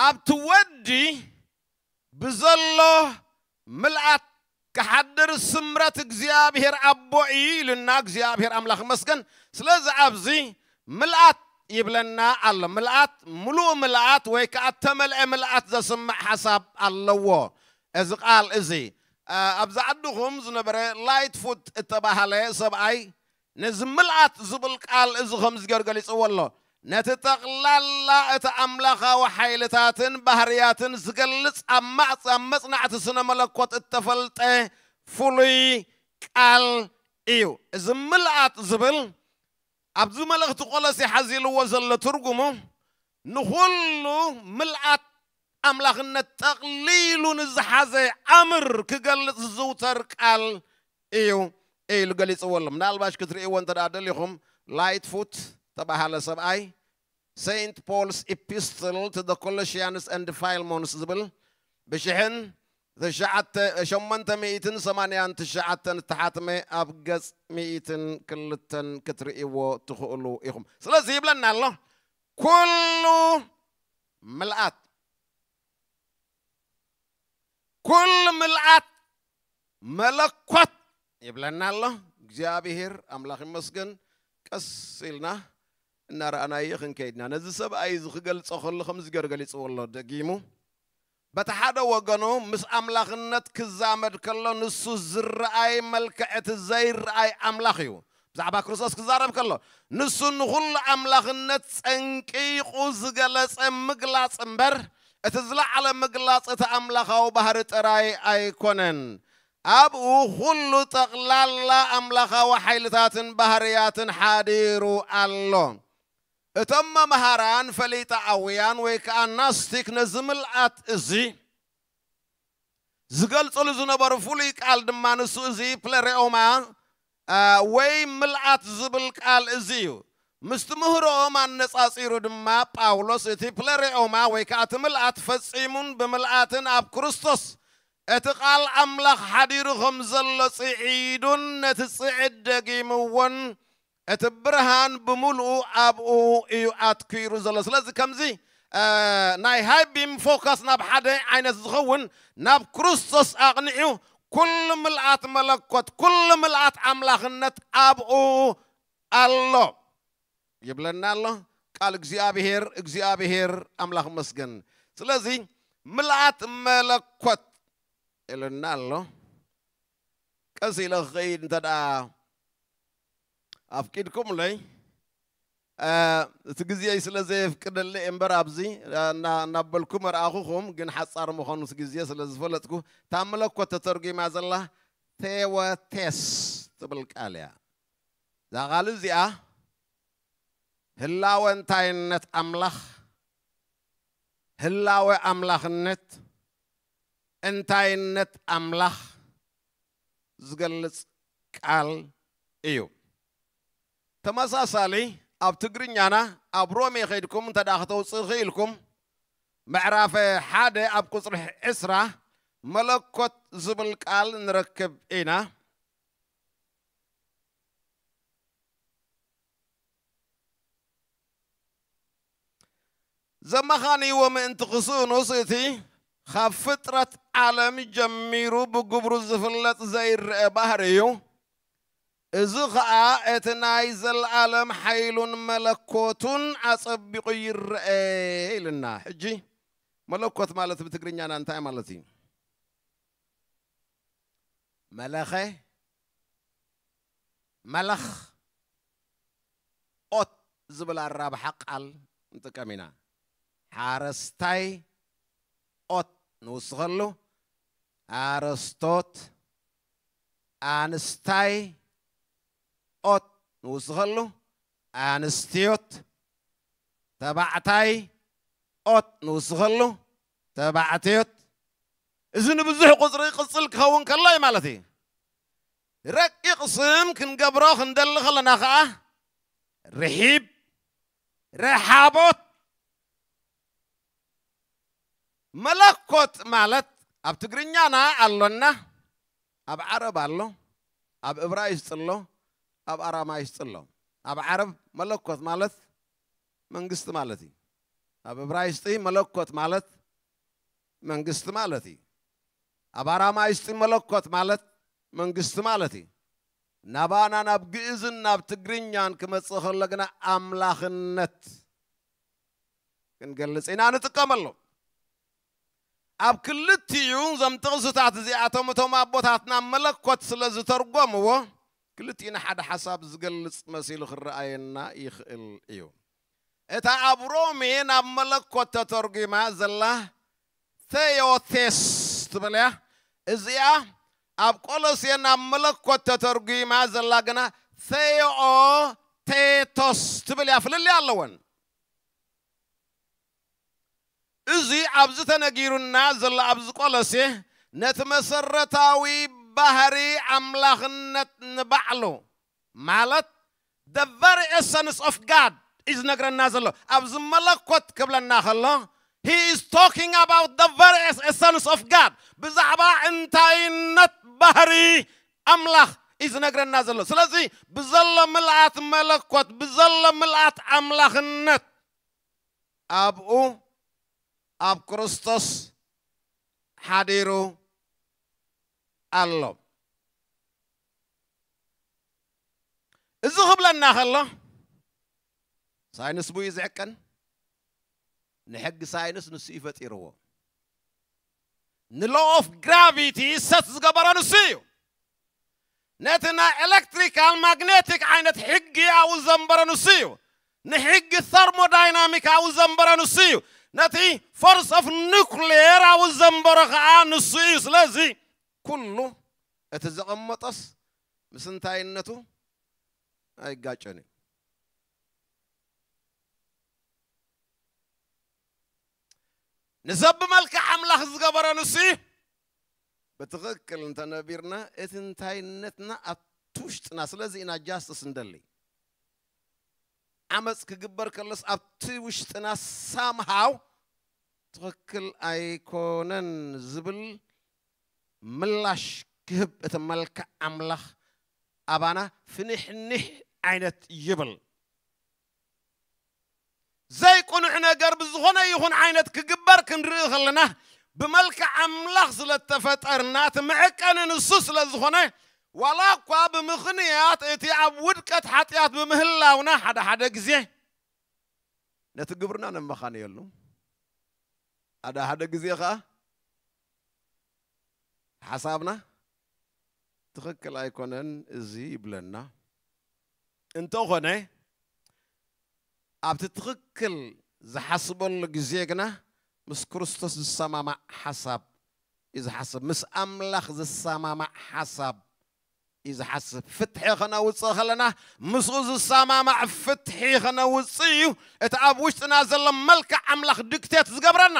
ኣብቲ ወዲ ብዘሎ ምልኣት ክሓድር ስምረት እግዚኣብሔር ኣቦ እዩ ኢልና እግዚኣብሔር ኣምላኽ ይመስገን። ስለዚ ኣብዚ ምልኣት ይብለና ኣሎ። ምልኣት፣ ምሉእ ምልኣት ወይ ከዓ እተመልአ ምልኣት ዘስምዕ ሓሳብ ኣለዎ እዚ ቃል እዚ። ኣብዚ ዓድኹም ዝነበረ ላይት ፉት እተባህለ ሰብኣይ ነዚ ምልኣት ዝብል ቃል እዚ ከምዚ ገይሩ ገሊፅዎ ኣሎ። ነቲ ጠቕላላ እቲ ኣምላኻዊ ሓይልታትን ባህርያትን ዝገልጽ ኣብ ማዕጽ ኣብ መጽናዕቲ ስነ መለኮት እተፈልጠ ፍሉይ ቃል እዩ። እዚ ምልኣት ዝብል ኣብዚ መልእኽቲ ቆሎሴ ሓዚልዎ ዘሎ ትርጉሙ ንኹሉ ምልኣት ኣምላኽነት ጠቕሊሉ ንዝሓዘ ኣምር ክገልጽ ዝዝውተር ቃል እዩ ኢሉ ገሊጽዎ ኣሎ። ምናልባሽ ክትርእይዎ እንተ ደኣ ደሊኹም ላይት ፉት ተባሃለ ሰብኣይ Saint Paul's Epistle to the Colossians and Philemons ዝብል ብሽሕን ትሽዓተ ሸሞንተ ሚእትን ሰማንያን ትሽዓተን እተሓትመ ኣብ ገጽ ሚእትን ክልተን ክትርእይዎ ትኽእሉ ኢኹም። ስለዚ ይብለና ኣሎ ኩሉ ምልኣት ኩሉ ምልኣት መለኮት ይብለና ኣሎ። እግዚኣብሔር ኣምላኽ ይመስገን። ቀስ ኢልና እናረኣናዮ ክንከይድና ነዚ ሰብኣይ እዚ ክገልጾ ከሎ ከምዚ ገይሩ ገሊጽዎ ኣሎ። ደጊሙ በቲ ሓደ ወገኑ ምስ ኣምላኽነት ክዛመድ ከሎ ንሱ ዝረኣይ መልክዕ እቲ ዘይረኣይ ኣምላኽ እዩ። ብዛዕባ ክርስቶስ ክዛረብ ከሎ ንሱ ንኹሉ ኣምላኽነት ጸንቂቑ ዝገለጸ ምግላጽ እምበር እቲ ዝለዓለ ምግላጽ እቲ ኣምላኻዊ ባህሪ ጥራይ ኣይኮነን። ኣብኡ ኩሉ ጠቕላላ ኣምላኻዊ ሓይልታትን ባህርያትን ሓዲሩ ኣሎ። እቶም መምሃራን ፈሊጣኣውያን ወይ ከኣ ናስቲክ ነዚ ምልኣት እዚ ዝገልጽሉ ዝነበሩ ፍሉይ ቃል ድማ ንሱ እዚ ፕለሬኦማ ወይ ምልኣት ዝብል ቃል እዚ እዩ። ምስ ትምህሮኦም ኣነጻጺሩ ድማ ጳውሎስ እቲ ፕለሬኦማ ወይ ከኣ እቲ ምልኣት ፈጺሙን ብምልኣትን ኣብ ክርስቶስ እቲ ቃል ኣምላኽ ሓዲሩ ከም ዘሎ ጽዒዱን ነቲ ጽዕድ ደጊምዎን እቲ ብርሃን ብምሉኡ ኣብኡ እዩ ኣትኪሩ ዘሎ። ስለዚ ከምዚ ናይ ሃይ ቢም ፎካስ ናብ ሓደ ዓይነት ዝኸውን ናብ ክርስቶስ ኣቕኒዑ ኩሉ ምልኣት መለኮት ኩሉ ምልኣት ኣምላኽነት ኣብኡ ኣሎ ይብለና ኣሎ። ቃል እግዚኣብሔር እግዚኣብሔር ኣምላኽ መስገን። ስለዚ ምልኣት መለኮት ኢሉና ኣሎ። ቀስ ኢለ ክኸይድ እንተ ደኣ ኣፍቂድኩምለይ እቲ ግዜ ስለ ዘየፍቅደለይ እምበር ኣብዚ እናበልኩ መርኣኹኹም፣ ግን ሓጻር ምዃኑ እቲ ግዜ ስለ ዝፈለጥኩ እታ መለኮት ተተርጒማ ዘላ ቴወቴስ ትብል ቃል እያ። እዛ ቃል እዚኣ ህላወ እንታይነት ኣምላኽ፣ ህላወ ኣምላኽነት፣ እንታይነት ኣምላኽ ዝገልጽ ቃል እዩ። ተመሳሳሊ ኣብ ትግርኛና ኣብ ሮሜ ከይድኩም እንተ ደኣ ክተውፅእ ክኢልኩም ምዕራፈ ሓደ ኣብ ቁፅሪ ዕስራ መለኮት ዝብል ቃል ንረክብ ኢና። ዘመኻንይዎ ምእንቲ ክስእኑስ እቲ ካብ ፍጥረት ዓለም ጀሚሩ ብግብሩ ዝፍለጥ ዘይረአ ባህሪ እዩ። እዚ ኸኣ እቲ ናይ ዘለኣለም ሓይሉን መለኮቱን ኣጸቢቑ ይረአ ኢልና። ሕጂ መለኮት ማለት ብትግርኛና እንታይ ማለት እዩ? መለኸ፣ መለኽ፣ ኦት ዝብል ኣራብሓ ቃል ንጥቀም ኢና። ሓረስታይ፣ ኦት ንውስኸሉ፣ ኣረስቶት፣ ኣንስታይ፣ ኦት ንውስኸሉ፣ ኣንስትዮት፣ ተባዕታይ፣ ኦት ንውስኸሉ፣ ተባዕትዮት። እዚ ንብዙሕ ቁፅሪ ቅፅል ክኸውን ከሎ እዩ ማለት እዩ። ረቂቕ ስም ክንገብሮ ክንደሊ ከለና ኸዓ ርሒብ፣ ረሓቦት፣ መለኮት ማለት ኣብ ትግርኛና ኣሎና፣ ኣብ ዓረብ ኣሎ፣ ኣብ እብራይስጢ ኣሎ፣ ኣብ ኣራማይስጢ ኣሎ። ኣብ ዓረብ መለኮት ማለት መንግስቲ ማለት እዩ። ኣብ እብራይስጢ መለኮት ማለት መንግስቲ ማለት እዩ። ኣብ ኣራማይስጢ መለኮት ማለት መንግስቲ ማለት እዩ። ናባና ናብ ግእዝን ናብ ትግርኛን ክመጽእ ከሎ ግና ኣምላኽነት ክንገልጽ ኢና ንጥቀመሉ። ኣብ ክልቲኡ እዞም ጥቕስታት እዚኣቶም እቶም ኣቦታትና መለኮት ስለ ዝተርጎምዎ ክልቲኡ ንሓደ ሓሳብ ዝገልጽ መሲሉ ክረኣየና ይኽእል እዩ። እታ ኣብ ሮሜ ናብ መለኮት ተተርጒማ ዘላ ቴዮቴስ ትብል እያ። እዚኣ ኣብ ቆሎሴ ናብ መለኮት ተተርጒማ ዘላ ግና ቴዮቴቶስ ትብል እያ። ፍልልይ ኣለወን። እዚ ኣብዚ ተነጊሩና ዘሎ ኣብዚ ቆሎሴ ነቲ መሰረታዊ ባህሪ ኣምላኽነት ንባዕሉ ማለት the very essence of God እዩ ዝነግረና ዘሎ። ኣብዚ መለኮት ክብለና ከሎ he is talking about the very essence of God፣ ብዛዕባ እንታይነት ባህሪ ኣምላኽ እዩ ዝነግረና ዘሎ። ስለዚ ብዘሎ ምልኣት መለኮት፣ ብዘሎ ምልኣት ኣምላኽነት ኣብኡ ኣብ ክርስቶስ ሓዲሩ ኣሎ። እዚ ክብለና ከሎ ሳይንስ ብኡ እዩ ዝዕቀን። ንሕጊ ሳይንስ ንሱ እዩ ፈጢርዎ። ንሎ ኦፍ ግራቪቲ ሰት ዝገበረ ንሱ እዩ። ነቲ ናይ ኤሌክትሪካል ማግኔቲክ ዓይነት ሕጊ ኣብኡ ዘንበረ ንሱ እዩ። ንሕጊ ተርሞዳይናሚክ ኣብኡ ዘንበረ ንሱ እዩ። ነቲ ፎርስ ኦፍ ኑክሌር ኣብኡ ዘንበረ ከዓ ንሱ እዩ። ስለዚ ኩሉ እቲ ዘቐመጦስ ምስ እንታይነቱ ኣይጋጨን እዩ። ንሰብ ብመልክዕ ኣምላኽ ዝገበረ ንሱ እዩ። ብትኽክል እንተነቢርና እቲ እንታይነትና ኣብቲ ውሽጥና፣ ስለዚ ኢና ጃስትስ እንደሊ። ዓመፅ ክግበር ከለስ ኣብቲ ውሽጥና ሳምሃው ትኽክል ኣይኮነን ዝብል ምላሽ ክህብ እቲ መልክዕ ኣምላኽ ኣባና ፍንሕንሕ ዓይነት ይብል። ዘይቅኑዕ ነገር ብዝኾነ ይኹን ዓይነት ክግበር ክንርኢ ከለና ብመልክዕ ኣምላኽ ስለ እተፈጠርና እቲ መዐቀኒ ንሱ ስለ ዝኾነ ዋላ እኳ ብምኽንያት እቲ ኣብ ውድቀት ሓጢኣት ብምህላውና ሓደ ሓደ ግዜ ነቲ ግብርና ነመኻንየሉ፣ ሓደ ሓደ ግዜ ኸዓ ሓሳብና ትኽክል ኣይኮነን እዚ ይብለና። እንተኾነ ኣብቲ ትኽክል ዝሓስበሉ ግዜ ግና ምስ ክርስቶስ ዝሰማማዕ ሓሳብ እዩ ዝሓስብ፣ ምስ ኣምላኽ ዝሰማማዕ ሓሳብ እዩ ዝሓስብ። ፍትሒ ከነውፅእ ከለና ምስኡ ዝሰማማዕ ፍትሒ ከነውፅእ እዩ። እቲ ኣብ ውሽጥና ዘሎ መልክዕ ኣምላኽ ድክቴት ዝገብረና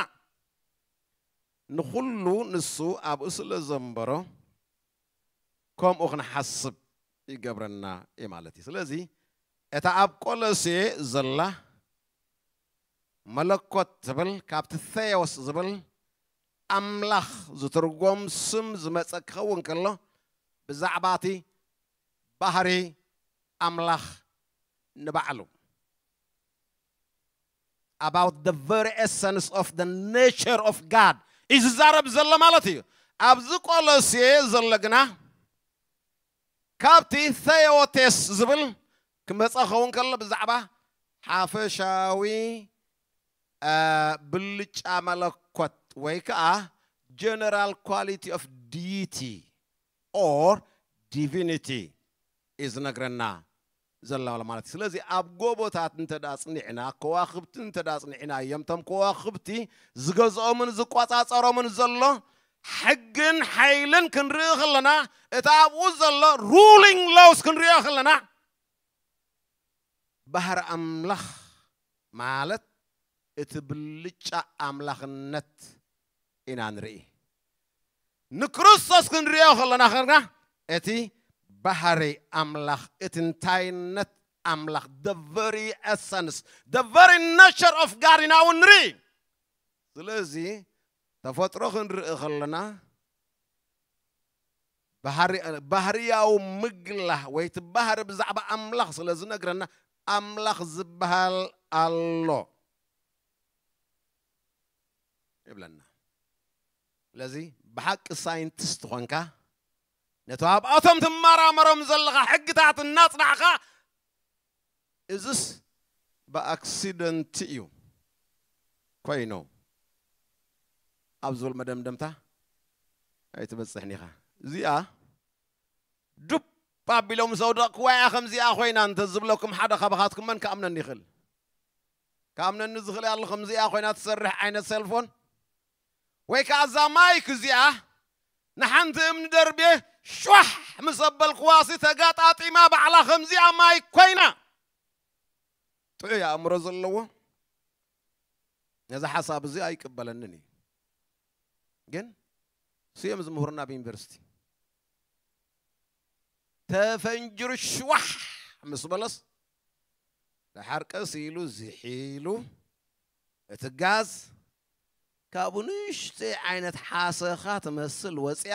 ንኹሉ ንሱ ኣብኡ ስለ ዘንበሮ ከምኡ ክንሓስብ ይገብረና እዩ ማለት እዩ። ስለዚ እታ ኣብ ቆሎሴ ዘላ መለኮት ትብል ካብቲ ቴዎስ ዝብል ኣምላኽ ዝትርጎም ስም ዝመፀ ክኸውን ከሎ ብዛዕባ እቲ ባህሪ ኣምላኽ ንባዕሉ about the very essence of the nature of God እዩ ዝዛረብ ዘሎ ማለት እዩ። ኣብዚ ቆሎሴ ዘሎ ግና ካብቲ ቴዎቴስ ዝብል ክመፀ ኸውን ከሎ ብዛዕባ ሓፈሻዊ አ፣ ብልጫ መለኮት ወይ ከዓ general quality of deity or divinity እዩ ዝነግረና ዘሎ ማለት እዩ። ስለዚ ኣብ ጎቦታት እንተ ደኣ ኣጽኒዕና፣ ከዋኽብቲ እንተ ደኣ ኣጽኒዕና እዮም፣ እቶም ከዋኽብቲ ዝገዝኦምን ዝቆጻጸሮምን ዘሎ ሕግን ሓይልን ክንርኢ ከለና፣ እቲ ኣብኡ ዘሎ ruling laws ክንሪኦ ከለና፣ ባህሪ ኣምላኽ ማለት እቲ ብልጫ ኣምላኽነት ኢና ንርኢ። ንክርስቶስ ክንሪኦ ከለና ከና እቲ ባህሪ ኣምላኽ፣ እቲ እንታይነት ኣምላኽ፣ the very essence, the very nature of God ኢና እውን ንርኢ። ስለዚ ተፈጥሮ ክንርኢ ከለና ባህሪ-፣ ባህርያዊ ምግላህ ወይ እቲ ባህሪ ብዛዕባ ኣምላኽ ስለ ዝነግረና ኣምላኽ ዝበሃል ኣሎ ይብለና። ስለዚ ብሓቂ ሳይንቲስት ኾንካ ነቲ ኣብኣቶም ትመራመሮም ዘለኻ ሕግታት እናጽናዕኻ እዝስ ብኣክሲደንት እዩ ኮይኑ ኣብ ዝብል መደምደምታ ኣይትበጽሕን ኢኻ። እዚኣ ዱብ ኣቢሎም ምስ ኣውደቕክዋ እያ ከምዚኣ ኮይና እንተ ዝብለኩም ሓደ ካባኻትኩም መን ክኣምነኒ ይኽእል? ክኣምነኒ ዝኽእል ኣሎ ከምዚኣ ኮይና ትሰርሕ ዓይነት ሰልፎን? ወይ ከዓ እዛ ማይክ እዚኣ ንሓንቲ እምኒ ደርቤ ሸዋሕ ምስ ኣበልክዋሲ ተጋጣጢማ ባዕላ ከምዚኣ ማይክ ኮይና? ጥዑይ ኣእምሮ ዘለዎ ነዚ ሓሳብ እዚ ኣይቅበለንን እዩ። ግን ስዮም ዝምህሩና ኣብ ዩኒቨርሲቲ ተፈንጅሩ ሽዋሕ ምስ በለስ፣ ደሓር ቀስ ኢሉ ዝሒሉ እቲ ጋዝ ካብኡ ንእሽተይ ዓይነት ሓሰኻ ትመስል ወፂኣ።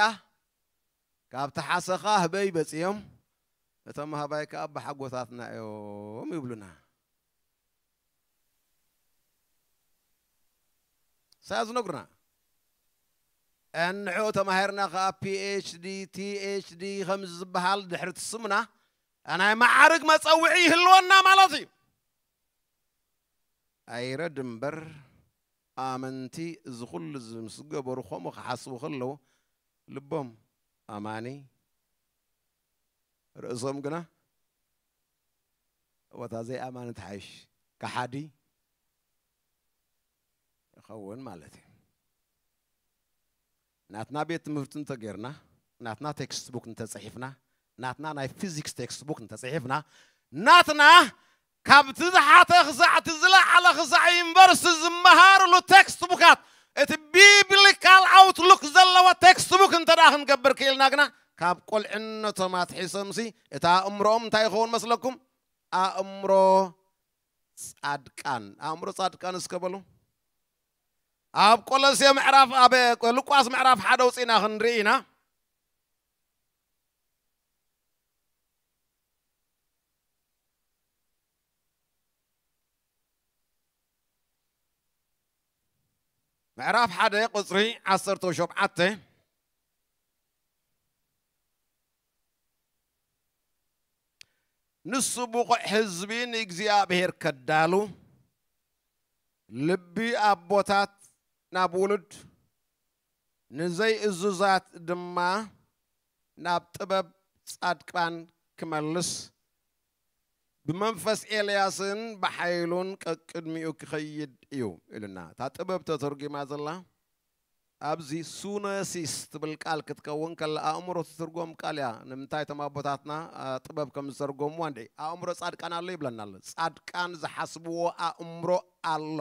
ካብቲ ሓሰኻ ህበይ በፂኦም፣ እቶም ሃባይ ከዓ ኣቦሓጎታትና እዮም ይብሉና። ሳያ ዝነግሩና፣ እንሑ ተማሂርና ከዓ ፒ ኤች ዲ፣ ቲ ኤች ዲ ከም ዝበሃል ድሕሪ ትስምና ናይ መዓርግ መፀውዒ ይህልወና ማለት እዩ። ኣይረድ እምበር ኣመንቲ እዚ ኩሉ እዚ ምስ ገበሩ ከምኡ ክሓስቡ ከለዉ ልቦም ኣማኒ፣ ርእሶም ግና ወታ ዘይኣማኒ ትሓይሽ፣ ከሓዲ ይኸውን ማለት እዩ። ናትና ቤት ትምህርቲ እንተጌርና፣ ናትና ቴክስት ቡክ እንተጽሒፍና፣ ናትና ናይ ፊዚክስ ቴክስት ቡክ እንተጽሒፍና፣ ናትና ካብቲ ዝሓተ ክሳዕ እቲ ዝለዓለ ክሳዕ ዩኒቨርሲቲ ዝመሃርሉ ቴክስት ቡካት፣ እቲ ቢብሊካል ኣውትሉክ ዘለዎ ቴክስት ቡክ እንተ ደኣ ክንገብር ክኢልና ግና፣ ካብ ቆልዕነቶም ኣትሒሶምሲ እቲ ኣእምሮኦም እንታይ ይኸውን መስለኩም? ኣእምሮ ጻድቃን። ኣእምሮ ጻድቃን እስከ በሉ። ኣብ ቆሎሴ ምዕራፍ፣ ኣብ ሉቃስ ምዕራፍ ሓደ ውጺእና ክንርኢ ኢና። ምዕራፍ ሓደ ቁጽሪ ዓሰርተ ሸውዓተ። ንሱ ብቑዕ ህዝቢ ንእግዚኣብሔር ከዳሉ፣ ልቢ ኣቦታት ናብ ውሉድ፣ ንዘይእዙዛት ድማ ናብ ጥበብ ጻድቃን ክመልስ፣ ብመንፈስ ኤልያስን ብሓይሉን ቀቅድሚኡ ክኸይድ እዩ ኢሉና። እታ ጥበብ ተተርጒማ ዘላ ኣብዚ ሱነሲስ ትብል ቃል ክትከውን ከላ ኣእምሮ ትትርጎም ቃል እያ። ንምንታይ እቶም ኣቦታትና፣ አ፣ ጥበብ ከም ዝተርጎምዋ እንዴ? ኣእምሮ ጻድቃን ኣሎ ይብለና ኣሎ። ጻድቃን ዝሓስብዎ ኣእምሮ ኣሎ።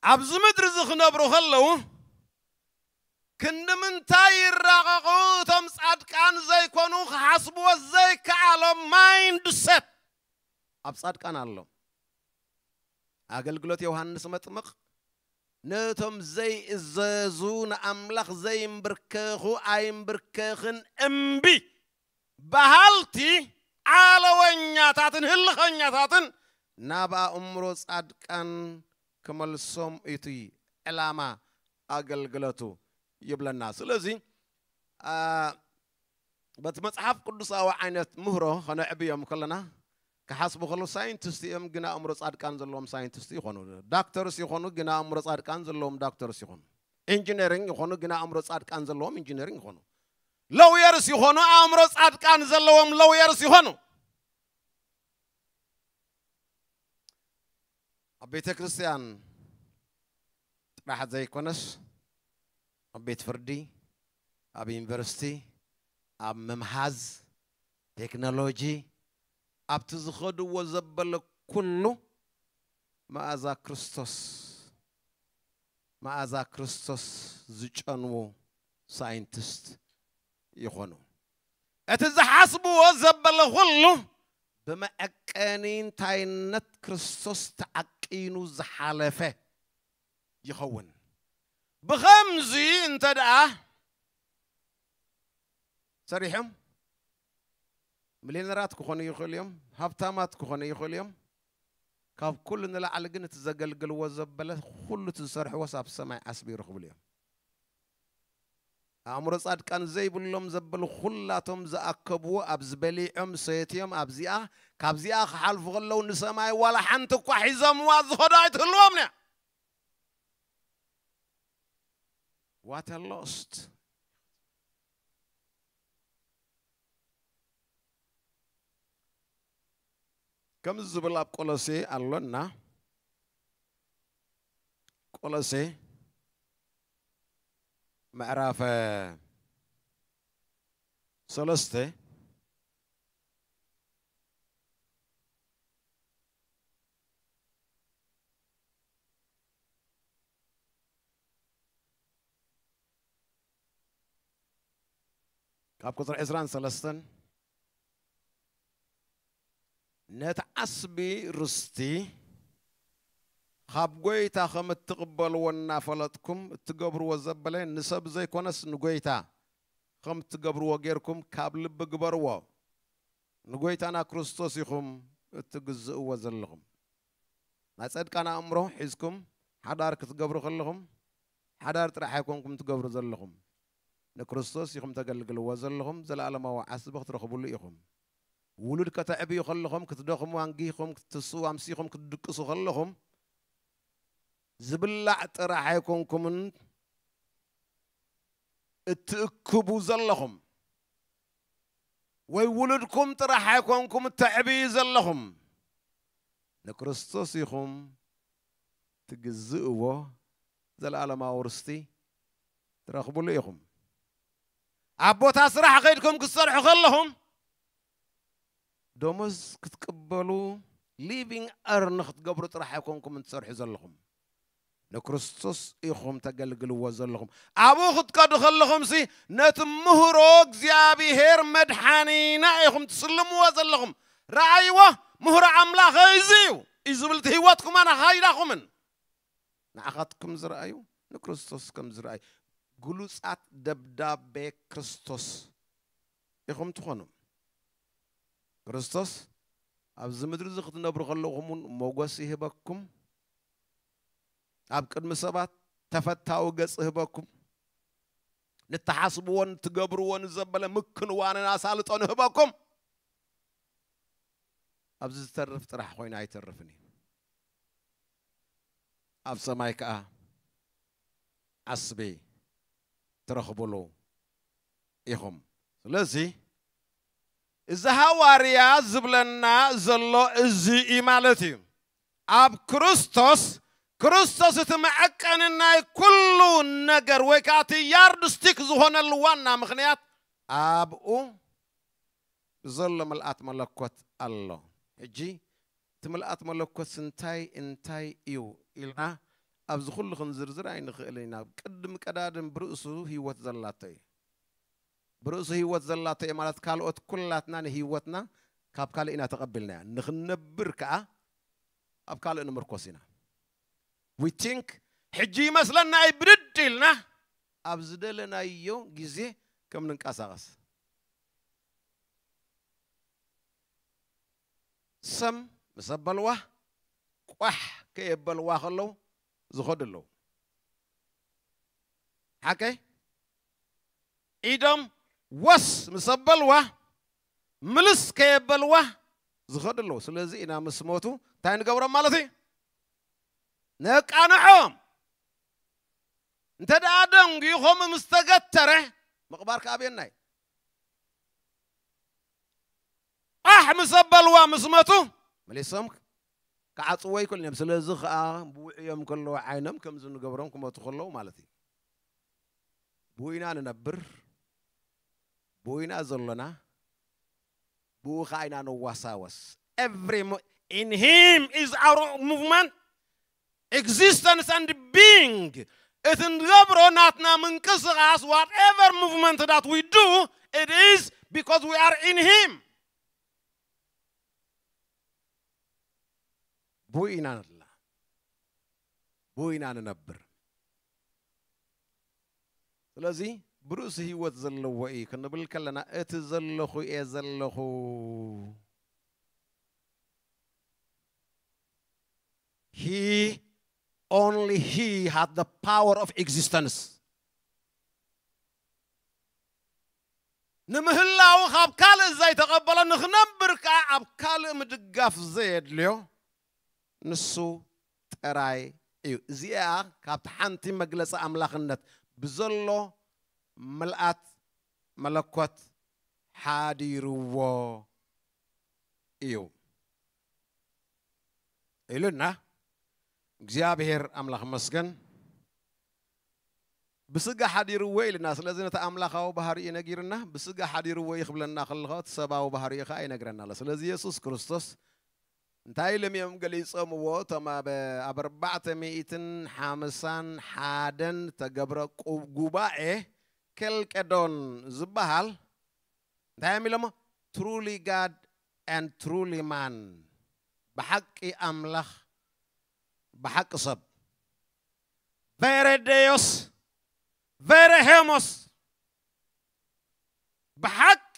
ኣብዚ ምድሪ እዚ ክነብሩ ከለዉ ክንዲ ምንታይ ይራቐቑ እቶም ጻድቃን ዘይኮኑ ክሓስብዎ ዘይከኣሎም ማይንድ ሴት ኣብ ጻድቃን ኣሎ። ኣገልግሎት ዮሃንስ መጥምቕ ነቶም ዘይእዘዙ ንኣምላኽ ዘይምብርከኹ ኣይምብርከኽን እምቢ በሃልቲ ዓለወኛታትን ህልኸኛታትን ናብ ኣእምሮ ጻድቃን ክመልሶም እቲ ዕላማ ኣገልግለቱ ይብለና። ስለዚ፣ አ፣ በቲ መጽሓፍ ቅዱሳዊ ዓይነት ምህሮ ከነዕብዮም ከለና፣ ክሓስቡ ከለዉ ሳይንቲስት እዮም፣ ግን ኣእምሮ ጻድቃን ዘለዎም ሳይንቲስት ይኾኑ። ዳክተርስ ይኾኑ፣ ግን ኣእምሮ ጻድቃን ዘለዎም ዳክተርስ ይኾኑ። ኢንጂነሪንግ ይኾኑ፣ ግን ኣእምሮ ጻድቃን ዘለዎም ኢንጂነሪንግ ይኾኑ። ሎውየርስ ይኾኑ፣ ኣእምሮ ጻድቃን ዘለዎም ሎውየርስ ይኾኑ። ኣብ ቤተ ክርስቲያን ጥራሕ ዘይኮነስ፣ ኣብ ቤት ፍርዲ፣ ኣብ ዩኒቨርሲቲ፣ ኣብ ምምሃዝ፣ ቴክኖሎጂ፣ ኣብቲ ዝኸድዎ ዘበለ ኩሉ መኣዛ ክርስቶስ፣ መኣዛ ክርስቶስ ዝጨንዉ ሳይንቲስት ይኾኑ። እቲ ዝሓስብዎ ዘበለ ኩሉ ብመዐቀኒ እንታይነት ክርስቶስ ተዓቂኑ ዝሓለፈ ይኸውን። ብኸምዚ እንተ ደኣ ሰሪሖም፣ ሚልዮነራት ክኾኑ ይኽእሉ እዮም፣ ሃብታማት ክኾኑ ይኽእሉ እዮም። ካብ ኩሉ ንላዕሊ ግን እቲ ዘገልግልዎ ዘበለ ኩሉ እቲ ዝሰርሕዎስ ኣብ ሰማይ ዓስቢ ይረኽብሉ እዮም። ኣእምሮ ጻድቃን ዘይብሎም ዘበሉ ኩላቶም ዝኣከብዎ ኣብ ዝበሊዖም ሰትዮም ኣብዚኣ ካብዚኣ ክሓልፉ ከለዉ ንሰማይ ዋላ ሓንቲ እኳ ሒዞምዋ ዝኸዱ ኣይትህልዎም እያ። What a lost። ከምዚ ዝብል ኣብ ቆሎሴ ኣሎና። ቆሎሴ ምዕራፍ ሰለስተ ካብ ቁፅሪ ዕስራን ሰለስተን፣ ነቲ ዓስቢ ርስቲ ካብ ጐይታ ከም እትቕበልዎ እናፈለጥኩም እትገብርዎ ዘበለ ንሰብ ዘይኮነስ ንጐይታ ከም እትገብርዎ ጌርኩም ካብ ልቢ ግበርዎ። ንጐይታና ክርስቶስ ኢኹም እትግዝእዎ ዘለኹም። ናይ ጸድቃን ኣእምሮ ሒዝኩም ሓዳር ክትገብሩ ከለኹም፣ ሓዳር ጥራሕ ኣይኮንኩም ትገብሩ ዘለኹም። ንክርስቶስ ኢኹም ተገልግልዎ ዘለኹም፣ ዘለኣለማዊ ዓስቢ ክትረኽብሉ ኢኹም። ውሉድ ከተዕብዩ ከለኹም፣ ክትደኽሙ ኣንጊህኹም፣ ክትስኡ ኣምሲኹም፣ ክትድቅሱ ከለኹም፣ ዝብላዕ ጥራሕ ኣይኮንኩምን እትእክቡ ዘለኹም፣ ወይ ውሉድኩም ጥራሕ ኣይኮንኩም እተዕብዩ ዘለኹም፣ ንክርስቶስ ኢኹም ትግዝእዎ፣ ዘለኣለማዊ ርስቲ ትረኽብሉ ኢኹም። ኣብ ቦታ ስራሕ ከይድኩም ክትሰርሑ ከለኹም፣ ደሞዝ ክትቅበሉ፣ ሊቪንግ እርን ክትገብሩ ጥራሕ ኣይኮንኩም ትሰርሑ ዘለኹም። ንክርስቶስ ኢኹም ተገልግልዎ ዘለኹም። ኣብኡ ክትከዱ ከለኹምሲ፣ ነቲ ምህሮ እግዚኣብሔር መድሓኒና ኢኹም ትስልምዎ ዘለኹም። ረኣይዎ፣ ምህሮ ኣምላኽ እዚ እዩ። እዩ ዝብል እቲ ህይወትኩም ኣነ ሃይዳኹምን። ንዓኻትኩም ዝረኣዩ፣ ንክርስቶስ ከም ዝረኣዩ። ግሉጻት ደብዳቤ ክርስቶስ ኢኹም ትኾኑ። ክርስቶስ ኣብዚ ምድሪ እዚ ክትነብሩ ከለኹም እውን ሞገስ ይህበኩም። ኣብ ቅድሚ ሰባት ተፈታዊ ገጽ ይህበኩም። ንትሓስብዎን ትገብርዎን ዘበለ ምክንዋንን ኣሳልጦን ይህበኩም። ኣብዚ ዝተርፍ ጥራሕ ኮይኑ ኣይተርፍን እዩ። ኣብ ሰማይ ከኣ ዓስቢ ትረኽብሉ ኢኹም። ስለዚ እዚ ሃዋርያ ዝብለና ዘሎ እዚ እዩ ማለት እዩ። ኣብ ክርስቶስ፣ ክርስቶስ እቲ መዐቀኒ ናይ ኩሉ ነገር ወይ ከኣ እቲ ያርድ ስቲክ ዝኾነሉ ዋና ምኽንያት ኣብኡ ዘሎ ምልኣት መለኮት ኣሎ። ሕጂ እቲ ምልኣት መለኮት እንታይ እንታይ እዩ ኢልና ኣብዚ ኩሉ ክንዝርዝር ኣይንኽእልን ኢና። ቅድም ቀዳድም ብርእሱ ህይወት ዘላቶ እዩ። ብርእሱ ህይወት ዘላቶ እዩ ማለት ካልኦት ኩላትና ንህይወትና ካብ ካልእ ኢና ተቐቢልናያ። ንኽንነብር ከኣ ኣብ ካልእ ንምርኮስ ኢና። We think ሕጂ ይመስለና እዩ ብድድ ኢልና ኣብ ዝደለናዮ ግዜ ከም ንንቀሳቐስ። ሰም ምስ ኣበልዋ ቋሕ ከየበልዋ ከለዉ ዝኸዱ ኣለዉ። ሓቀይ ኢዶም ወስ ምስ ኣበልዋ ምልስ ከየበልዋ ዝኸዱ ኣለዉ። ስለዚ ኢና ምስ ሞቱ እንታይ ንገብሮም ማለት እዩ? ነቃንዖም። እንተ ደኣ ደንጉዩ ከምኡ ምስ ተገተረ፣ ምቕባር ከኣ ኣበየናይ? ቋሕ ምስ ኣበልዋ ምስ መቱ፣ መሊሶም ክዓጽዎ ኣይክእሉን እዮም። ስለዚ ኸኣ ብውዕዮም ከለዉ ዓይኖም ከምዚ ንገብሮም ክመቱ ከለዉ ማለት እዩ። ብኡ ኢና ንነብር፣ ብኡ ኢና ዘሎና፣ ብኡ ኸኣ ኢና ንዋሳወስ። Every mo- in him is our movement, existence and being. እቲ ንገብሮ ናትና ምንቅስቓስ፣ whatever movement that we do, it is because we are in him. ብኡ ኢና ንላ፣ ብኡ ኢና ንነብር። ስለዚ ብርእሱ ህይወት ዘለዎ እዩ ክንብል ከለና፣ እቲ ዘለኹ እየ ዘለኹ። He, only he had the power of existence. ንምህላው ካብ ካልእ ዘይተቐበሎ፣ ንኽነብር ከኣ ኣብ ካልእ ምድጋፍ ዘየድልዮ ንሱ ጥራይ እዩ። እዚኣ ካብቲ ሓንቲ መግለጺ ኣምላኽነት ብዘሎ ምልኣት መለኮት ሓዲርዎ እዩ ኢሉና። እግዚኣብሔር ኣምላኽ መስገን። ብስጋ ሓዲርዎ ኢልና፣ ስለዚ ነቲ ኣምላኻዊ ባህሪኡ ነጊርና፣ ብስጋ ሓዲርዎ እዩ ክብለና ከለኻ፣ እቲ ሰባዊ ባህሪኡ ኸኣ ይነግረና ኣሎ። ስለዚ የሱስ ክርስቶስ እንታይ ኢሎም እዮም ገሊጾምዎ? እቶም ኣብ፣ ኣብ ኣርባዕተ ሚእትን ሓምሳን ሓደን ተገብረ ቁ-፣ ጉባኤ ኬልቄዶን ዝበሃል እንታይ እዮም ኢሎሞ? Truly God and truly man፣ ብሓቂ ኣምላኽ፣ ብሓቂ ሰብ። Vere Deus, vere hemos፣ ብሓቂ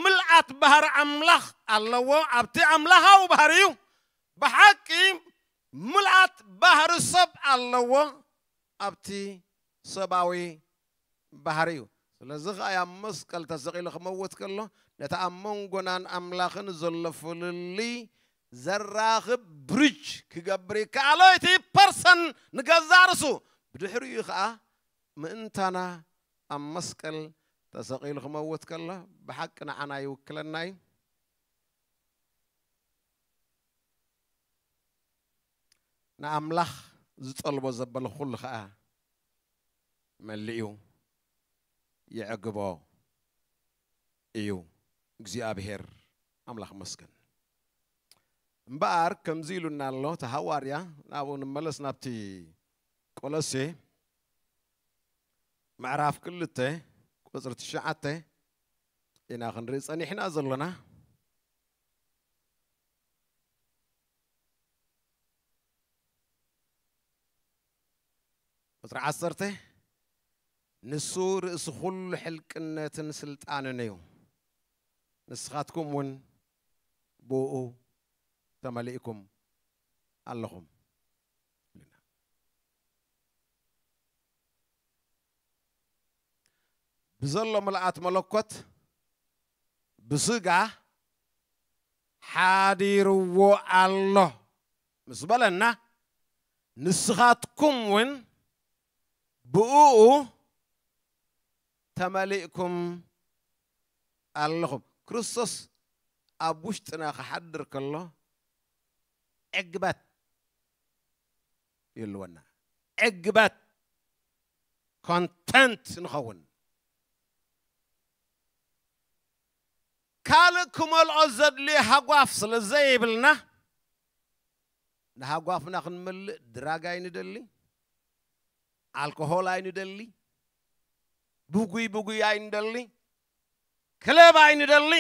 ምልኣት ባህሪ ኣምላኽ ኣለዎ። ኣብቲ ኣምላኻዊ ባህሪ እዩ። ብሓቂ ምልኣት ባህሪ ሰብ ኣለዎ። ኣብቲ ሰብኣዊ ባህሪ እዩ። ስለዚ ኸኣ ኣብ መስቀል ተሰቒሉ ክመውት ከሎ፣ ነቲ ኣብ መንጎናን ኣምላኽን ዘሎ ፍልልይ ዘራኽብ ብሪጅ ክገብር ይከኣሎ፣ እቲ ፐርሰን ንገዛእ ርእሱ። ብድሕሪኡ ኸኣ ምእንታና ኣብ መስቀል ተሰቒሉ ክመውት ከሎ፣ ብሓቂ ንዓና ይውክለና እዩ። ንኣምላኽ ዝጠልቦ ዘበለ ኩሉ ኸኣ መሊኡ የዕግቦ እዩ። እግዚኣብሔር ኣምላኽ መስገን። እምበኣር ከምዚ ኢሉና ኣሎ እቲ ሃዋርያ። ናብኡ ንመለስ፣ ናብቲ ቆሎሴ ምዕራፍ ክልተ ቁጽሪ ትሽዓተ ኢና ክንርኢ ጸኒሕና ዘሎና። ቁጽሪ ዓሰርተ፣ ንሱ ርእሲ ኩሉ ሕልቅነትን ስልጣንን እዩ፣ ንስኻትኩም እውን ብኡ ተመሊእኩም ኣለኹም። ብዘሎ ምልኣት መለኮት ብስጋ ሓዲርዎ ኣሎ ምስ በለና፣ ንስኻትኩም እውን ብእኡ ተመሊእኩም ኣለኹም። ክርስቶስ ኣብ ውሽጥና ክሓድር ከሎ ዕግበት ይህልወና። ዕግበት፣ ኮንተንት ንኸውን። ካልእ ክመልኦ ዘድልዮ ሃጓፍ ስለ ዘይብልና፣ ንሃጓፍና ክንመልእ ድራግ ኣይንደሊ፣ ኣልኮሆል ኣይንደሊ፣ ብጉይ ብጉይ ኣይንደሊ፣ ክለብ ኣይንደሊ።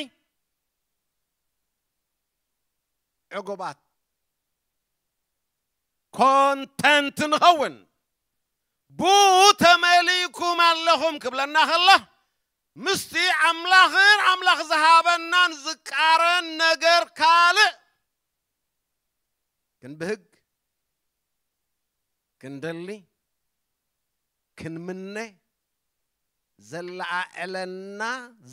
ዕጉባት፣ ኮንተንት ንኸውን። ብኡ ተመሊእኩም ኣለኹም ክብለና ከሎ፣ ምስቲ ኣምላኽን ኣምላኽ ዝሃበናን ዝቃረን ነገር ካልእ ክንብህግ፣ ክንደሊ፣ ክንምነ፣ ዘለዓዕለና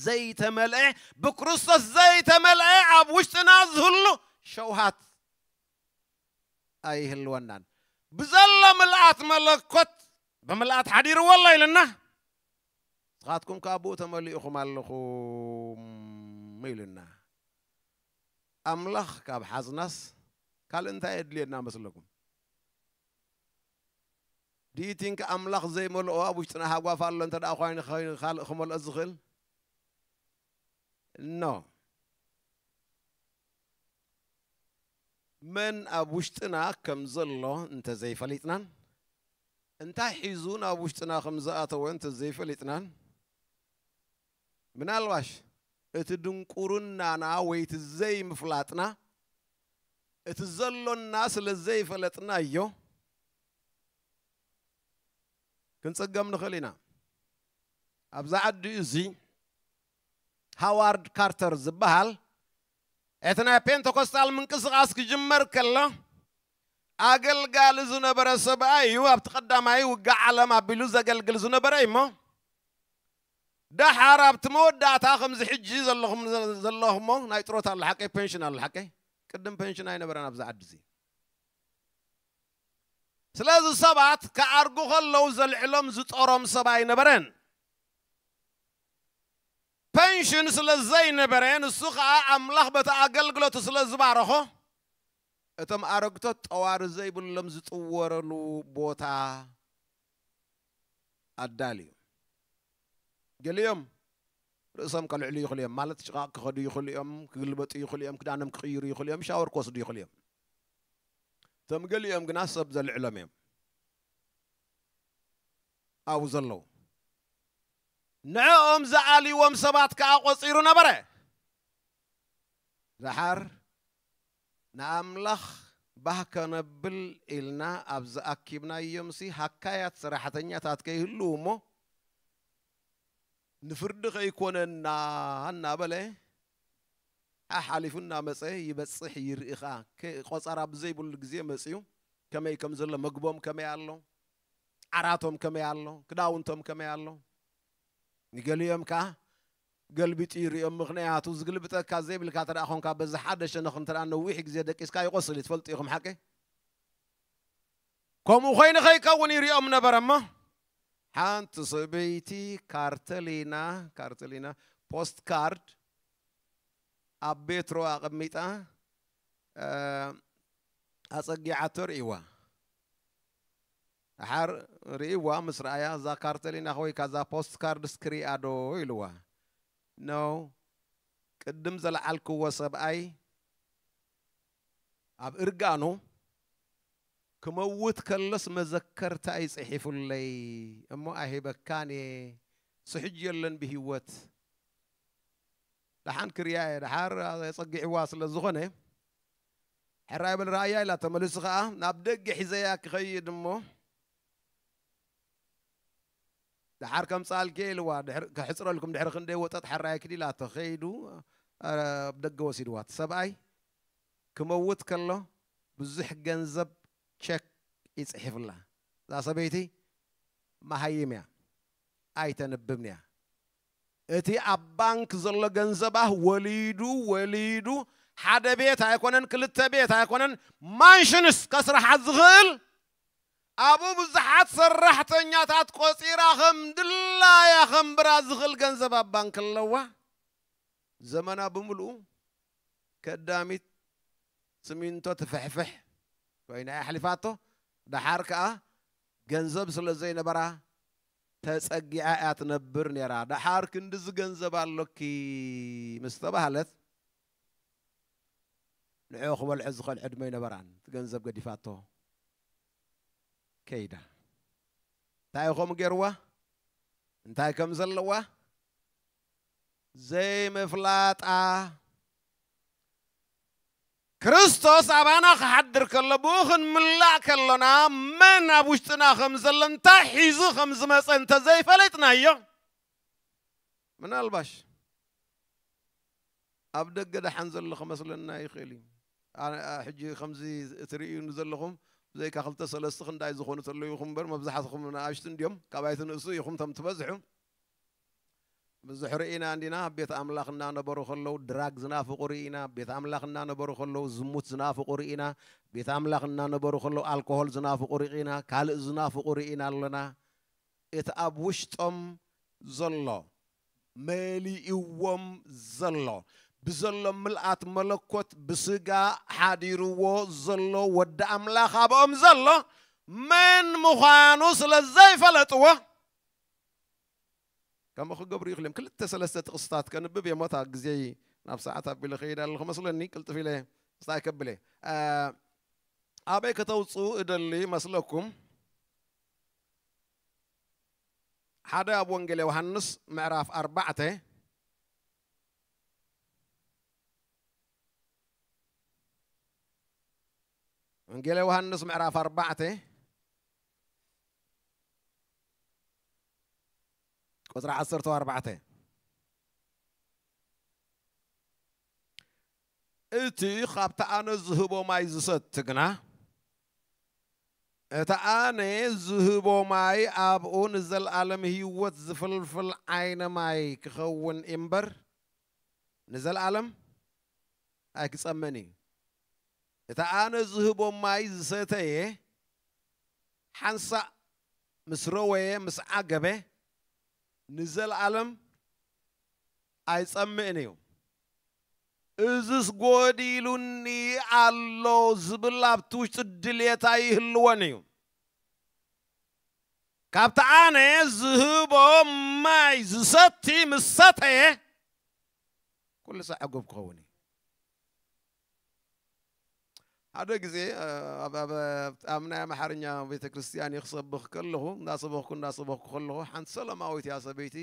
ዘይተመልአ፣ ብክርስቶስ ዘይተመልአ ኣብ ውሽጥና ዝህሉ ሸውሃት ኣይህልወናን። ብዘሎ ምልኣት መለኮት ብምልኣት ሓዲርዎ ኣሎ ኢልና፣ ንስኻትኩም ከኣ ብኡ ተመሊእኹም ኣለኹም ኢልና። ኣምላኽ ካብ ሓዝናስ ካልእ እንታይ የድልየና መስለኩም? Do you think ኣምላኽ ዘይመልኦ ኣብ ውሽጥና ሃጓፍ ኣሎ እንተ ደኣ ኮይኑ፣ ኮይኑ ካልእ ክመልኦ ዝኽእል? No። መን ኣብ ውሽጥና ከም ዘሎ እንተ ዘይፈሊጥናን እንታይ ሒዙ ናብ ውሽጥና ከም ዝኣተወ እንተ ዘይፈሊጥናን፣ ምናልባሽ እቲ ድንቁርናና ወይ እቲ ዘይምፍላጥና፣ እቲ ዘሎና ስለ ዘይፈለጥናዮ ክንጽገም ንኽእል ኢና። ኣብዚ ዓዲ እዚ ሃዋርድ ካርተር ዝበሃል፣ እቲ ናይ ፔንተኮስታል ምንቅስቓስ ክጅመር ከሎ ኣገልጋሊ ዝነበረ ሰብኣይ እዩ። ኣብቲ ቀዳማይ ውግእ ዓለም ኣቢሉ ዘገልግል ዝነበረ እዩ እሞ፣ ደሓር ኣብቲ መወዳእታ ከምዚ ሕጂ ዘለኹም፣ ዘለኹሞ ናይ ጥሮታ ኣሎ ሓቀይ፣ ፔንሽን ኣሎ ሓቀይ። ቅድም ፔንሽን ኣይነበረን ኣብዚ ዓዲ እዚ። ስለዚ ሰባት ክኣርጉ ከለዉ ዘልዕሎም ዝጦሮም ሰብ ኣይነበረን። ፔንሽን ስለ ዘይነበረ፣ ንሱ ኸኣ ኣምላኽ በቲ ኣገልግሎቱ ስለ ዝባረኾ፣ እቶም ኣረግቶት ጠዋሪ ዘይብሎም ዝጥወረሉ ቦታ ኣዳልዩ። ገሊኦም ርእሶም ከልዕሉ ይኽእሉ እዮም፣ ማለት ሽቓቕ ክኸዱ ይኽእሉ እዮም፣ ክግልበጡ ይኽእሉ እዮም፣ ክዳኖም ክቕይሩ ይኽእሉ እዮም፣ ሻወር ክወስዱ ይኽእሉ እዮም። እቶም ገሊኦም ግና ሰብ ዘልዕሎም እዮም ኣብኡ ዘለዉ። ንዕኦም ዝኣልይዎም ሰባት ከኣ ቆጺሩ ነበረ። ደሓር ንኣምላኽ ባህ ከነብል ኢልና ኣብ ዝኣኪብናዮምሲ ሃካያት ሰራሕተኛታት ከይህልዉ እሞ፣ ንፍርዲ ከይኮነና እናበለ ሓሓሊፉ እናመጸ ይበጽሕ ይርኢ ኸኣ። ከ-፣ ቆጸራ ብዘይብሉ ግዜ መጽዩ ከመይ ከም ዘሎ፣ መግቦም ከመይ ኣሎ፣ ዓራቶም ከመይ ኣሎ፣ ክዳውንቶም ከመይ ኣሎ። ንገሊኦም ከኣ ገልቢጡ ይርእዮም። ምኽንያቱ ዝግልብጠካ ዘይብልካ እንተ ደኣ ኾንካ፣ በዚ ሓደ ሸነኽ እንተ ደኣ ነዊሕ ግዜ ደቂስካ ይቆስል እዩ። ትፈልጡ ኢኹም ሓቀይ? ከምኡ ኾይኑ ከይከውን ይርእዮም ነበረ እሞ፣ ሓንቲ ሰበይቲ ካርተሊና፣ ካርተሊና ፖስት ካርድ ኣብ ቤትሮ ኣቐሚጣ፣ እ፣ ኣጸጊዓቶ ርእይዋ። ደሓር ርእይዋ ምስ ረኣያ፣ "እዛ ካርተሊና ኾይ፣ ካዛ ፖስት ካርድ እስክሪኣ ዶ?" ኢልዋ። "ኖ፣ ቅድም ዘልዓልክዎ ሰብኣይ ኣብ እርጋኑ ክመውት ከሎስ መዘከርታ እዩ ጽሒፉለይ፣ እሞ ኣይህበካን እየ። እሱ ሕጂ የለን ብህይወት። ደሓን ክርእያ እየ፣ ደሓር የጸጊዕዋ ስለ ዝኾነ፣ ሕራይ በል ረኣያ" ኢላ። ተመሊሱ ኸኣ፣ "ናብ ደገ ሒዘያ ክኸይድ እሞ፣ ደሓር ከምጽኣልኪ እየ" ኢልዋ። ድሕሪ፣ "ከሕጽረልኩም ድሕሪ ክንደይ ወጠጥ፣ ሕራይ ኪዲ" ኢላቶ። ከይዱ፣ ኣ፣ ኣብ ደገ ወሲድዋ። እቲ ሰብኣይ ክመውት ከሎ ብዙሕ ገንዘብ ቸክ ይጽሕፍላ። እዛ ሰበይቲ መሃይም እያ፣ ኣይተንብብን እያ። እቲ ኣብ ባንክ ዘሎ ገንዘባ ወሊዱ፣ ወሊዱ፣ ሓደ ቤት ኣይኮነን፣ ክልተ ቤት ኣይኮነን፣ ማንሽንስ ከስርሓ ዝኽእል፣ ኣብኡ ብዙሓት ሰራሕተኛታት ቆጺራ ከም ድላያ ከንብራ ዝኽእል ገንዘብ ኣብ ባንክ ኣለዋ። ዘመና ብምልኡ ከዳሚት ስሚንቶ ትፍሕፍሕ ኮይና እያ ኣሕሊፋቶ። ደሓር ከኣ ገንዘብ ስለ ዘይነበራ ተጸጊዓ እያ ትነብር ነይራ። ደሓር ክንድዚ ገንዘብ ኣሎኪ ምስ ተባህለት፣ ንዕኡ ክበልዖ ዝኽእል ዕድመ ኣይነበራን። እቲ ገንዘብ ገዲፋቶ ከይዳ። እንታይ እዩ ከምኡ ገይርዋ? እንታይ ከም ዘለዋ ዘይምፍላጣ። ክርስቶስ ኣባና ክሓድር ከሎ፣ ብኡ ክንምላእ ከሎና፣ መን ኣብ ውሽጥና ከም ዘሎ፣ እንታይ ሒዙ ከም ዝመጸ እንተ ዘይፈለጥናዮ፣ ምናልባሽ ኣብ ደገ ደሓን ዘሎ ክመስለና ይኽእል እዩ። ኣነ፣ ኣ፣ ሕጂ ከምዚ እትርእዩኒ ዘለኹም፣ ብዘይካ ክልተ ሰለስተ ክንዳይ ዝኾኑ ተለዉ ኢኹም እምበር፣ መብዛሕትኹም ንኣሽቱ እንድዮም፣ ካባይ ትንእሱ ኢኹም፣ እቶም ትበዝሑ። ብዙሕ ርኢና እንዲና። ቤት ኣምላኽ እናነበሩ ከለዉ ድራግ ዝናፍቑ ርኢና። ቤት ኣምላኽ እናነበሩ ከለዉ ዝሙት ዝናፍቑ ርኢና። ቤት ኣምላኽ እናነበሩ ከለዉ ኣልኮሆል ዝናፍቑ ርኢና። ካልእ ዝናፍቑ ርኢና ኣለና። እቲ ኣብ ውሽጦም ዘሎ መሊእዎም ዘሎ ብዘሎ ምልኣት መለኮት ብስጋ ሓዲርዎ ዘሎ ወዲ ኣምላኽ ኣብኦም ዘሎ መን ምዃኑ ስለ ዘይፈለጥዎ ከምኡ ክገብሩ ይኽእሉ እዮም። ክልተ ሰለስተ ጥቕስታት ከንብብ እየ። ሞታ ግዜይ ናብ ሰዓት ኣቢለ ከይድ ኣለኹ መስለኒ። ቅልጥፍ ኢለ ስታይ ከብለ ኣበይ ከተውፅኡ እደሊ መስለኩም? ሓደ ኣብ ወንጌል ዮሃንስ ምዕራፍ ኣርባዕተ ወንጌል ዮሃንስ ምዕራፍ ኣርባዕተ ቁፅሪ ዓሰርተ ኣርባዕተ እቲ ኻብቲ ኣነ ዝህቦ ማይ ዝሰቲ ግና እቲ ኣነ ዝህቦ ማይ ኣብኡ ንዘለኣለም ህይወት ዝፍልፍል ዓይነ ማይ ክኸውን እምበር ንዘለኣለም ኣይክጸምእን እዩ። እቲ ኣነ ዝህቦ ማይ ዝሰተየ ሓንሳእ ምስ ረወየ ምስ ዓገበ ንዘለኣለም ኣይጸምእን እዩ። እዝስ ጎዲሉኒ ኣሎ ዝብል ኣብቲ ውሽጢ ድልየት ኣይህልዎን እዩ። ካብቲ ኣነ ዝህቦ ማይ ዝሰቲ ምስ ሰተየ ኩሉ ሳዕ ዕጉብ ክኸውን እዩ። ሓደ ግዜ ኣብ ናይ ኣምሓርኛ ቤተ ክርስቲያን ክሰብኽ ከለኹ እንዳሰበኽኩ እንዳሰበኽኩ ከለኹ ሓንቲ ሰላማዊት እያ ሰበይቲ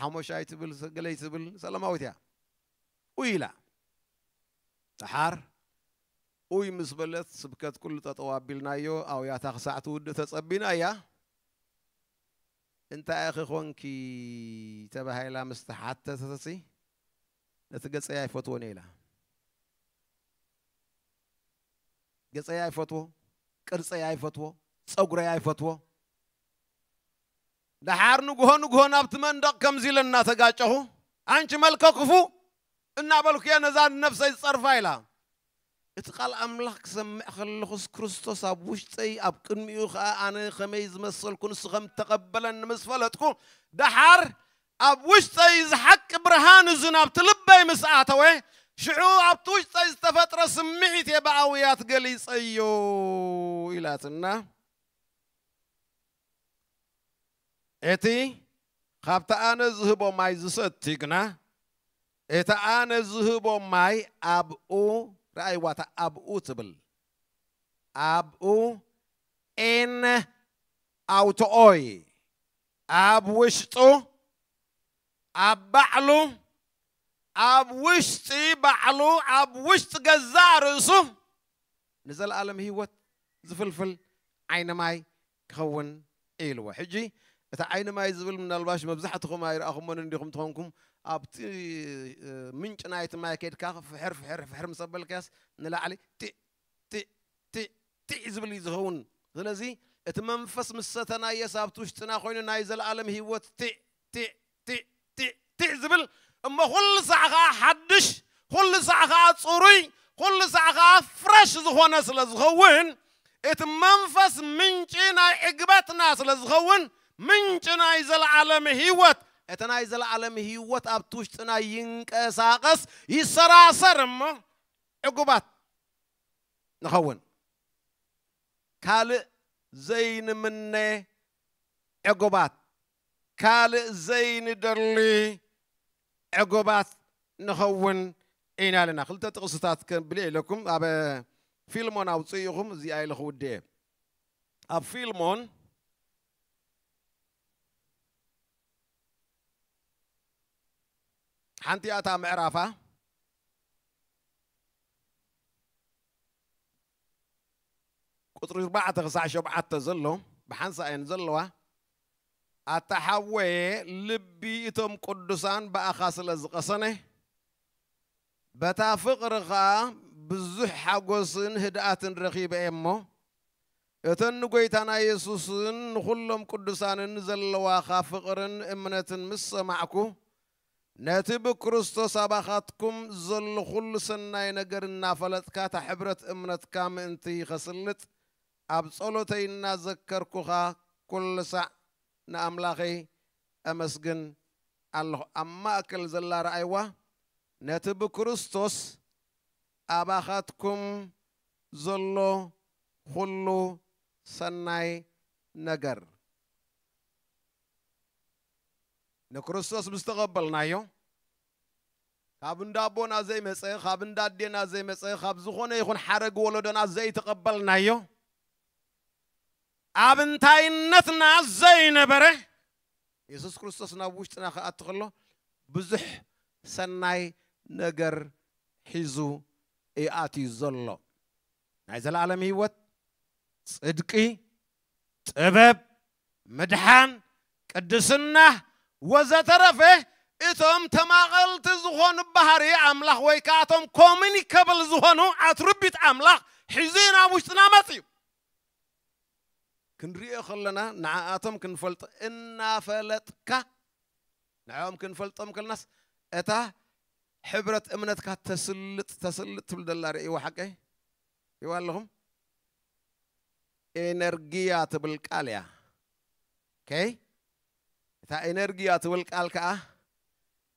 ሓሞሻይ ትብል ገለይ ትብል ሰላማዊት እያ። ኡይ ኢላ ደሓር ኡይ ምስ በለት ስብከት ኩሉ ጠጠው ኣቢልናዮ። ኣውያታ ክሳዕ ትውድእ ተጸቢና እያ። እንታይ ኢኺ ኾንኪ ተባሂላ ምስ ተሓተተትሲ ነቲ ገጸይ ኣይፈትዎን እየ ኢላ። ገጸይ ኣይፈትዎ፣ ቅርጸይ ኣይፈትዎ፣ ጸጉረይ ኣይፈትዎ። ደሓር ንግሆ ንግሆ ናብቲ መንደቕ ከምዚ ኢለ እናተጋጨኹ፣ "ኣንቺ መልከ ክፉእ!" እናበልኩ እየ ነዛ ንነፍሰይ ዝጸርፋ ኢላ። እቲ ቃል ኣምላኽ ክሰምዕ ከለኹስ ክርስቶስ ኣብ ውሽጠይ ኣብ ቅድሚኡ ኸኣ ኣነ ኸመይ ዝመሰልኩ ንሱ ከም ተቐበለኒ ምስ ፈለጥኩ ደሓር ኣብ ውሽጠይ እዚ ሓቂ ብርሃን እዚ ናብቲ ልበይ ምስ ኣተወ ሽዑ ኣብቲ ውሽጠይ ዝተፈጥረ ስምዒት እየ ብኣውያት ገሊጸዮ ኢላትና። እቲ ካብቲ ኣነ ዝህቦ ማይ ዝሰቲ ግና እቲ ኣነ ዝህቦ ማይ ኣብኡ ረኣይዋ እታ ኣብኡ ትብል ኣብኡ ኤን ኣውቶኦይ ኣብ ውሽጡ ኣብ ባዕሉ ኣብ ውሽጢ ባዕሉ ኣብ ውሽጢ ገዛእ ርእሱ ንዘለኣለም ህይወት ዝፍልፍል ዓይኒ ማይ ክኸውን ኢልዎ። ሕጂ እቲ ዓይኒ ማይ ዝብል ምናልባሽ መብዛሕትኹም ኣይረኣኹሞን እንዲኹም ትኾንኩም ኣብቲ ምንጭ ናይቲ ማይ ከድካ ፍሕር ፍሕር ፍሕር ምስ ኣበልካያስ ንላዕሊ ጢዕ ጢዕ ጢዕ ጢዕ ዝብል እዩ ዝኸውን። ስለዚ እቲ መንፈስ ምስ ሰተናየስ ኣብቲ ውሽጥና ኮይኑ ናይ ዘለኣለም ህይወት ጢዕ ጢዕ ጢዕ ጢዕ ጢዕ ዝብል እሞ ኩሉ ሳዕ ከዓ ሓድሽ ኩሉ ሳዕ ከዓ ፅሩይ ኩሉ ሳዕ ከዓ ፍረሽ ዝኾነ ስለ ዝኸውን እቲ መንፈስ ምንጪ ናይ ዕግበትና ስለ ዝኸውን ምንጪ ናይ ዘለዓለም ህይወት እቲ ናይ ዘለዓለም ህይወት ኣብቲ ውሽጥና ይንቀሳቐስ ይሰራሰር እሞ ዕጉባት ንኸውን ካልእ ዘይንምነ ዕጉባት ካልእ ዘይንደሊ ዕጉባት ንኸውን ኢና ኣለና ክልተ ጥቕስታት ከብልየ ኢለኩም ኣብ ፊልሞን ኣውፅእ ኢኹም እዚኣ ኢለ ክውድእ ኣብ ፊልሞን ሓንቲ ኣታ ምዕራፋ ቁፅሪ ኣርባዕተ ክሳዕ ሸውዓተ ዘሎ ብሓንሳ እየን ዘለዋ ኣታ ሓወየ ልቢ እቶም ቅዱሳን ብኣኻ ስለ ዝቐሰነ በታ ፍቕሪ ኸኣ ብዙሕ ሓጎስን ህድኣትን ረኺበ እየ እሞ እተን ንጎይታና የሱስን ንኹሎም ቅዱሳንን ዘለዋኻ ፍቕርን እምነትን ምስ ሰማዕኩ፣ ነቲ ብክርስቶስ ኣባኻትኩም ዘሎ ኹሉ ሰናይ ነገር እናፈለጥካ፣ እታ ሕብረት እምነትካ ምእንቲ ኸስልጥ፣ ኣብ ጸሎተይ እናዘከርኩኻ ኩሉ ሳዕ ንኣምላኸይ ኣመስግን ኣለኹ። ኣብ ማእከል ዘላ ረኣይዋ፣ ነቲ ብክርስቶስ ኣባኻትኩም ዘሎ ኹሉ ሰናይ ነገር። ንክርስቶስ ምስ ተቐበልናዮ፣ ካብ እንዳ ኣቦና ዘይመጸ፣ ካብ እንዳ ኣዴና ዘይመጸ፣ ካብ ዝኾነ ይኹን ሓረግ ወለዶና ዘይተቐበልናዮ፣ ኣብ እንታይነትና ዘይነበረ፣ የሱስ ክርስቶስ ናብ ውሽጥና ክኣቱ ከሎ፣ ብዙሕ ሰናይ ነገር ሒዙ እዩ ኣትዩ ዘሎ። ናይ ዘለኣለም ህይወት፣ ጽድቂ፣ ጥበብ፣ ምድሓን፣ ቅድስና፣ ወዘተረፈ፣ እቶም ተማቐልቲ ዝኾኑ ባህሪ ኣምላኽ ወይ ከኣ እቶም ኮሙኒከብል ዝኾኑ ኣትሪቢዩት ኣምላኽ ሒዙ ናብ ውሽጥና መጽዩ። ክንሪኦ ከለና ንዓኣቶም ክንፈልጦ እናፈለጥካ፣ ንዕኦም ክንፈልጦም ከለናስ እታ ሕብረት እምነትካ ተስልጥ፣ ተስልጥ ትብል ዘላ ርእይዋ ሓቀይ? ርእይዋ ኣለኹም? ኤነርጊያ ትብል ቃል እያ። ኦኬ? እታ ኤነርጊያ ትብል ቃል ከኣ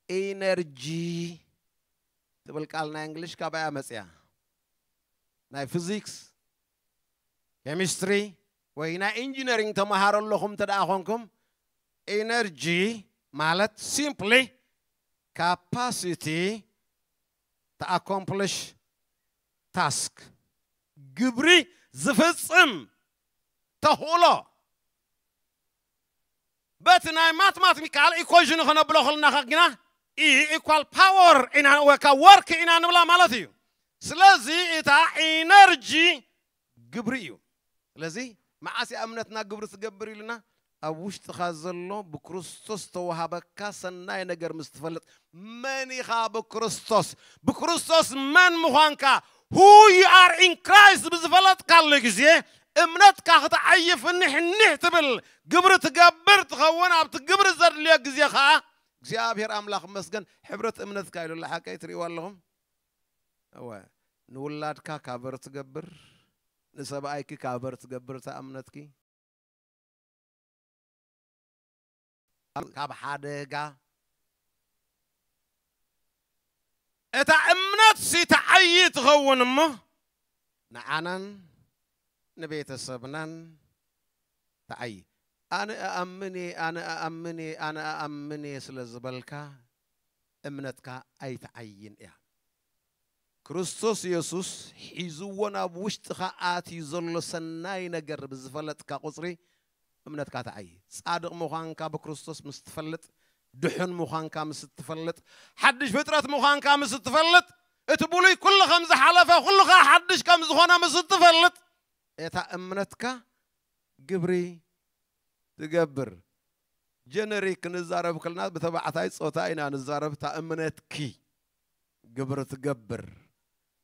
ኢነርጂ ትብል ቃል ናይ እንግሊሽ ካባያ መጽያ። ናይ ፊዚክስ፣ ኬሚስትሪ ወይ ናይ ኢንጂነሪንግ ተመሃሮ ኣለኹም እንተ ደኣ ኾንኩም፣ ኢነርጂ ማለት ሲምፕሊ ካፓሲቲ to accomplish task፣ ግብሪ ዝፍጽም ተኽእሎ። በቲ ናይ ማትማቲካል ኢኳዥን ከነብሎ ከለና ግና፣ E equal power ኢና፣ ወይ ከዓ ወርክ ኢና ንብላ ማለት እዩ። ስለዚ እታ ኢነርጂ ግብሪ እዩ። ስለዚ መዓስ እያ እምነትና ግብሪ ትገብር ኢልና? ኣብ ውሽጥኻ ዘሎ ብክርስቶስ ተዋሃበካ ሰናይ ነገር ምስ ትፈልጥ፣ መን ኢኻ ብክርስቶስ፣ ብክርስቶስ መን ምዃንካ፣ who you are in Christ ብዝፈለጥካሉ ግዜ፣ እምነትካ ክትዓይፍ ኒሕ ኒሕ ትብል፣ ግብሪ ትገብር ትኸውን። ኣብቲ ግብሪ ዘድልዮ ግዜ ኸዓ እግዚኣብሔር ኣምላኽ መስገን ሕብረት እምነትካ ኢሉ ኣሎ። ሓቀይ ትርእይዎ ኣለኹም? እወ፣ ንውላድካ ካቨር ትገብር፣ ንሰብኣይኪ ካቨር ትገብር እታ እምነትኪ። ካብ ሓደጋ እታ እምነት ሲ ትዓዪ ትኸውን እሞ፣ ንዓናን ንቤተሰብናን ትዓዪ። ኣነ እኣምን እየ፣ ኣነ እኣምን እየ፣ ኣነ እኣምን እየ ስለ ዝበልካ እምነትካ ኣይትዓይን እያ። ክርስቶስ የሱስ ሒዝዎ ናብ ውሽጥኻ ኣትዩ ዘሎ ሰናይ ነገር ብዝፈለጥካ ቁጽሪ እምነትካ ትዓዪ። ጻድቕ ምዃንካ ብክርስቶስ ምስ ትፈልጥ፣ ድሑን ምዃንካ ምስ እትፈልጥ፣ ሓድሽ ፍጥረት ምዃንካ ምስ እትፈልጥ፣ እቲ ብሉይ ኩሉ ከም ዝሓለፈ ኩሉ ኸኣ ሓድሽ ከም ዝኾነ ምስ እትፈልጥ፣ እታ እምነትካ ግብሪ ትገብር። ጀነሪክ ክንዛረብ ከለና ብተባዕታይ ጾታ ኢና ንዛረብ። እታ እምነትኪ ግብሪ ትገብር።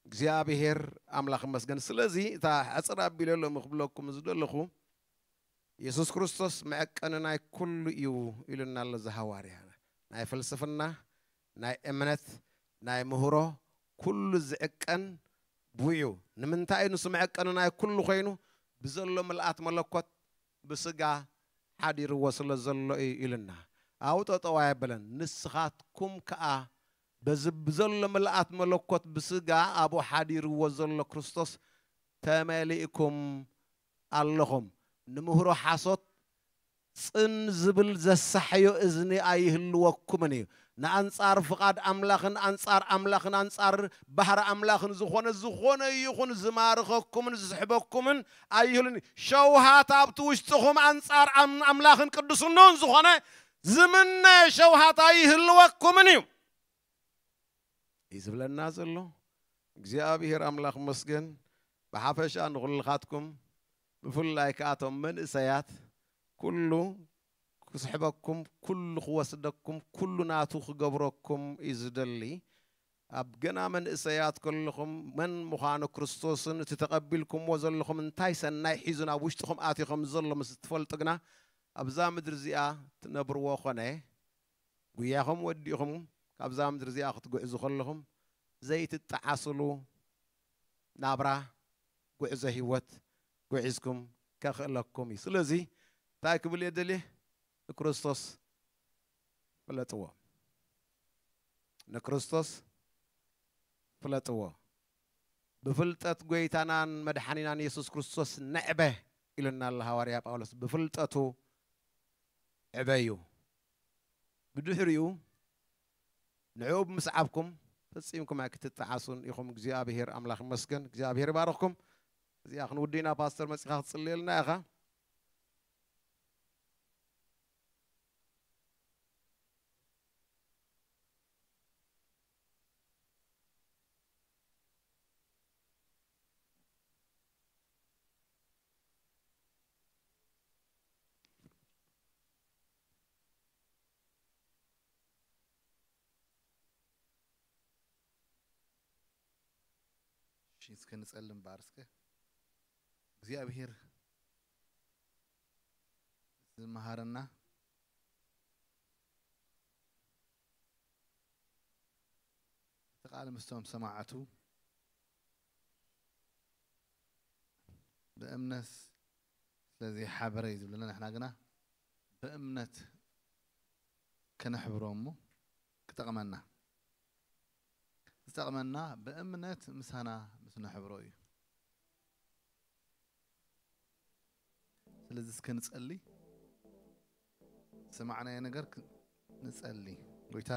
እግዚኣብሔር ኣምላኽ ይመስገን። ስለዚ እታ ሕጽር ኣቢለ ሎሚ ክብለኩም ዝደለኹ፣ የሱስ ክርስቶስ መዐቀኒ ናይ ኩሉ እዩ ኢሉና ኣሎ እዚ ሃዋርያ። ናይ ፍልስፍና፣ ናይ እምነት፣ ናይ ምህሮ፣ ኩሉ ዝዕቀን ብኡ እዩ። ንምንታይ እዩ ንሱ መዐቀኒ ናይ ኩሉ ኮይኑ? ብዘሎ ምልኣት መለኮት ብስጋ ሓዲርዎ ስለ ዘሎ እዩ ኢልና። ኣብኡ ጠጠው ኣየበለን። ንስኻትኩም ከኣ በዚ ብዘሎ ምልኣት መለኮት ብስጋ ኣብኡ ሓዲርዎ ዘሎ ክርስቶስ ተመሊእኩም ኣለኹም። ንምህሮ ሓሶት ጽን ዝብል ዘሳሕዮ እዝኒ ኣይህልወኩምን እዩ። ንኣንጻር ፍቓድ ኣምላኽን ኣንጻር ኣምላኽን ኣንጻር ባህሪ ኣምላኽን ዝኾነ፣ ዝኾነ ይኹን ዝማርኸኩምን ዝስሕበኩምን ኣይህሉን እዩ። ሸውሃት ኣብቲ ውሽጥኹም ኣንጻር ኣም-፣ ኣምላኽን ቅዱስነውን ዝኾነ ዝምነ ሸውሃት ኣይህልወኩምን እዩ። እዩ ዝብለና ዘሎ። እግዚኣብሔር ኣምላኽ መስገን። ብሓፈሻ ንኹልኻትኩም፣ ብፍላይ ከኣ እቶም መንእሰያት፣ ኩሉ ክስሕበኩም፣ ኩሉ ክወስደኩም፣ ኩሉ ናቱ ክገብረኩም እዩ ዝደሊ። ኣብ ገና መንእሰያት ከለኹም መን ምዃኑ ክርስቶስን እቲ ተቐቢልኩምዎ ዘለኹም እንታይ ሰናይ ሒዙ ናብ ውሽጥኹም ኣትዩ ከም ዘሎ ምስ እትፈልጡ ግና ኣብዛ ምድሪ እዚኣ ትነብርዎ ኾነ ጉያኹም ወዲኹም ካብዛ ምድሪ እዚኣ ክትጉዕዙ ከለኹም ዘይትጠዓስሉ ናብራ ጉዕዞ ህይወት ጉዒዝኩም ከኽእለኩም እዩ። ስለዚ እንታይ ክብል እየ ደልየ? ንክርስቶስ ፍለጥዎ። ንክርስቶስ ፍለጥዎ። ብፍልጠት ጎይታናን መድሓኒናን የሱስ ክርስቶስ ንዕበ ኢሉና ኣሎ ሃዋርያ ጳውሎስ። ብፍልጠቱ ዕበዩ። ብድሕሪኡ ንዕኡ ብምስዓብኩም ፈጺምኩም ኣይክትጠዓሱን ኢኹም። እግዚኣብሔር ኣምላኽ ይመስገን። እግዚኣብሔር ይባርኽኩም። እዚኣ ክንውድእና ፓስተር መጺኻ ክትጽልየልና ኢኻ። እሺ፣ እስከ ንጸልም እምበኣር እስከ። እግዚኣብሔር ዝመሃረና እቲ ቃል ምስቶም ሰማዕቱ ብእምነት ስለዚ ሓበረ እዩ ዝብለና፣ ንሕና ግና ብእምነት ከነሕብሮ እሞ ክጠቕመና። ዝጠቕመና ብእምነት ምሳና ምስ ነሕብሮ እዩ። ስለዚ እስከ ንጸሊ፣ ዝሰማዕናዮ ነገር ክ-፣ ንጸሊ። ጎይታ፣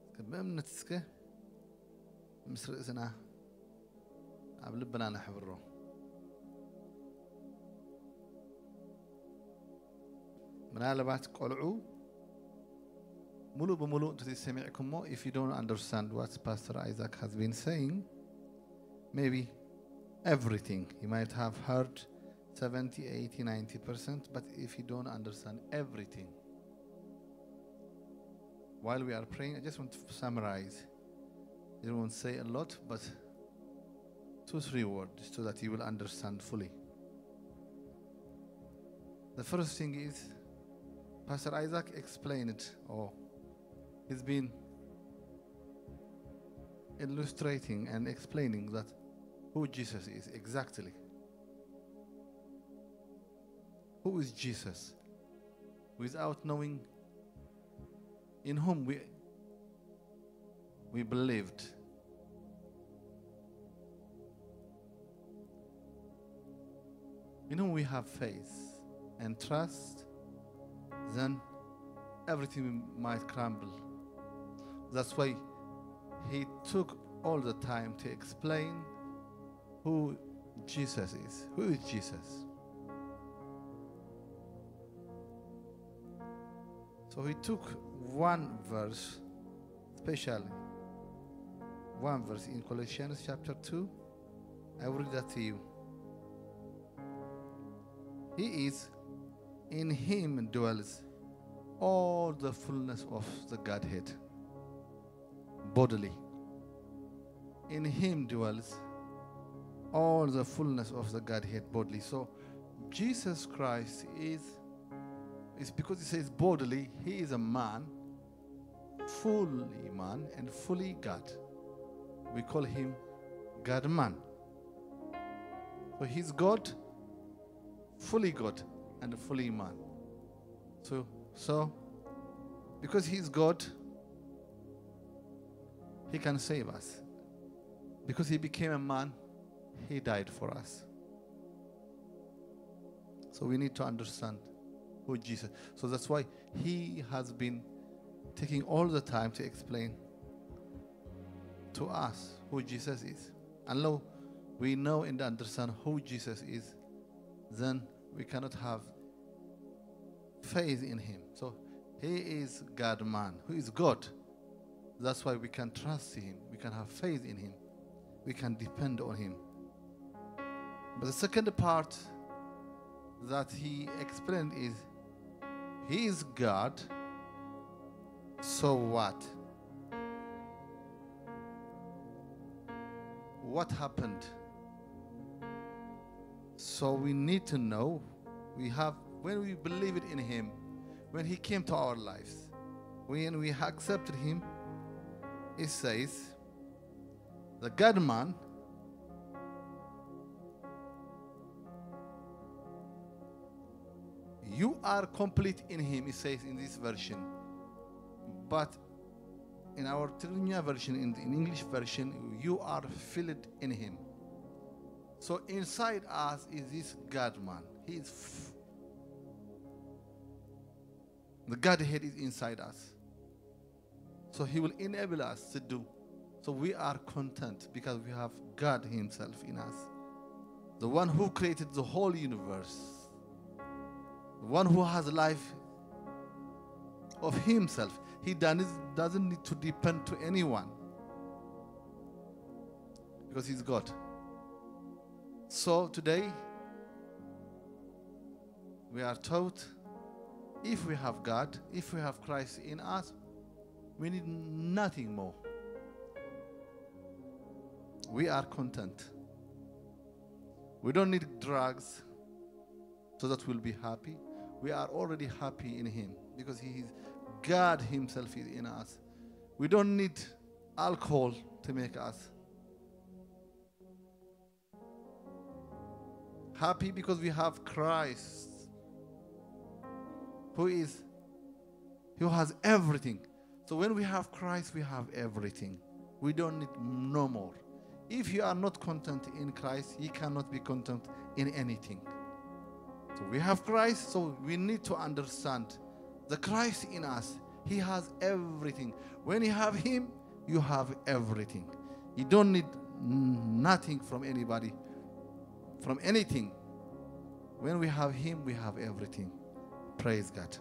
እስከ ብእምነት እስከ ምስ ርእስና ኣብ ልብና ነሕብሮ። ምናልባት ቆልዑ ሙሉእ ብሙሉእ እንተዘይሰሚዕኩሞ, if you don't understand what Pastor Isaac has been saying, maybe everything, you might have heard seventy, eighty, ninety percent, but if you don't understand everything, while we are praying, I just want to summarize. I don't want to say a lot, but two, three words so that you will understand fully. The first thing is, Pastor Isaac explained, or he's been illustrating and explaining that who Jesus is exactly. Who is Jesus? Without knowing in whom we, we believed, in whom we have faith and trust, then everything might crumble. That's why he took all the time to explain who Jesus is. Who is Jesus? So he took one verse, specially one verse in Colossians chapter two. I will read that to you. He is, in him dwells all the fullness of the Godhead bodily. In him dwells all the fullness of the Godhead bodily. So Jesus Christ is, is because he says bodily, he is a man, fully man and fully God. We call him God man. So he's God, fully God, and fully man. So, so because he's God, he can save us. Because he became a man, he died for us. So we need to understand who Jesus. So that's why he has been taking all the time to explain to us who Jesus is. Unless we know and understand who Jesus is, then we cannot have faith in him. So he is God man, who is God. That's why we can trust him, we can have faith in him, we can depend on him. But the second part that he explained is, he is God, So what? What happened? So we need to know, we have, when we believe it in Him, when He came to our lives, when we accepted Him, it says, the God man, you are complete in Him, it says in this version. But in our Tigrinya version, in, in English version, you are filled in Him. So inside us is this God man. He is f- the Godhead is inside us. So He will enable us to do. So we are content because we have God Himself in us. The one who created the whole universe. The one who has life of Himself. He doesn't doesn't need to depend to anyone because He's God. So today, we are taught, if we have God, if we have Christ in us, we need nothing more. We are content. We don't need drugs so that we'll be happy. We are already happy in Him because He is, God Himself is in us. We don't need alcohol to make us happy because we have Christ, who is, who has everything. So when we have Christ, we have everything. We don't need no more. If you are not content in Christ, you cannot be content in anything. So we have Christ, so we need to understand the Christ in us. He has everything. When you have Him, you have everything. You don't need n- nothing from anybody, from anything. When we have Him, we have everything. Praise God.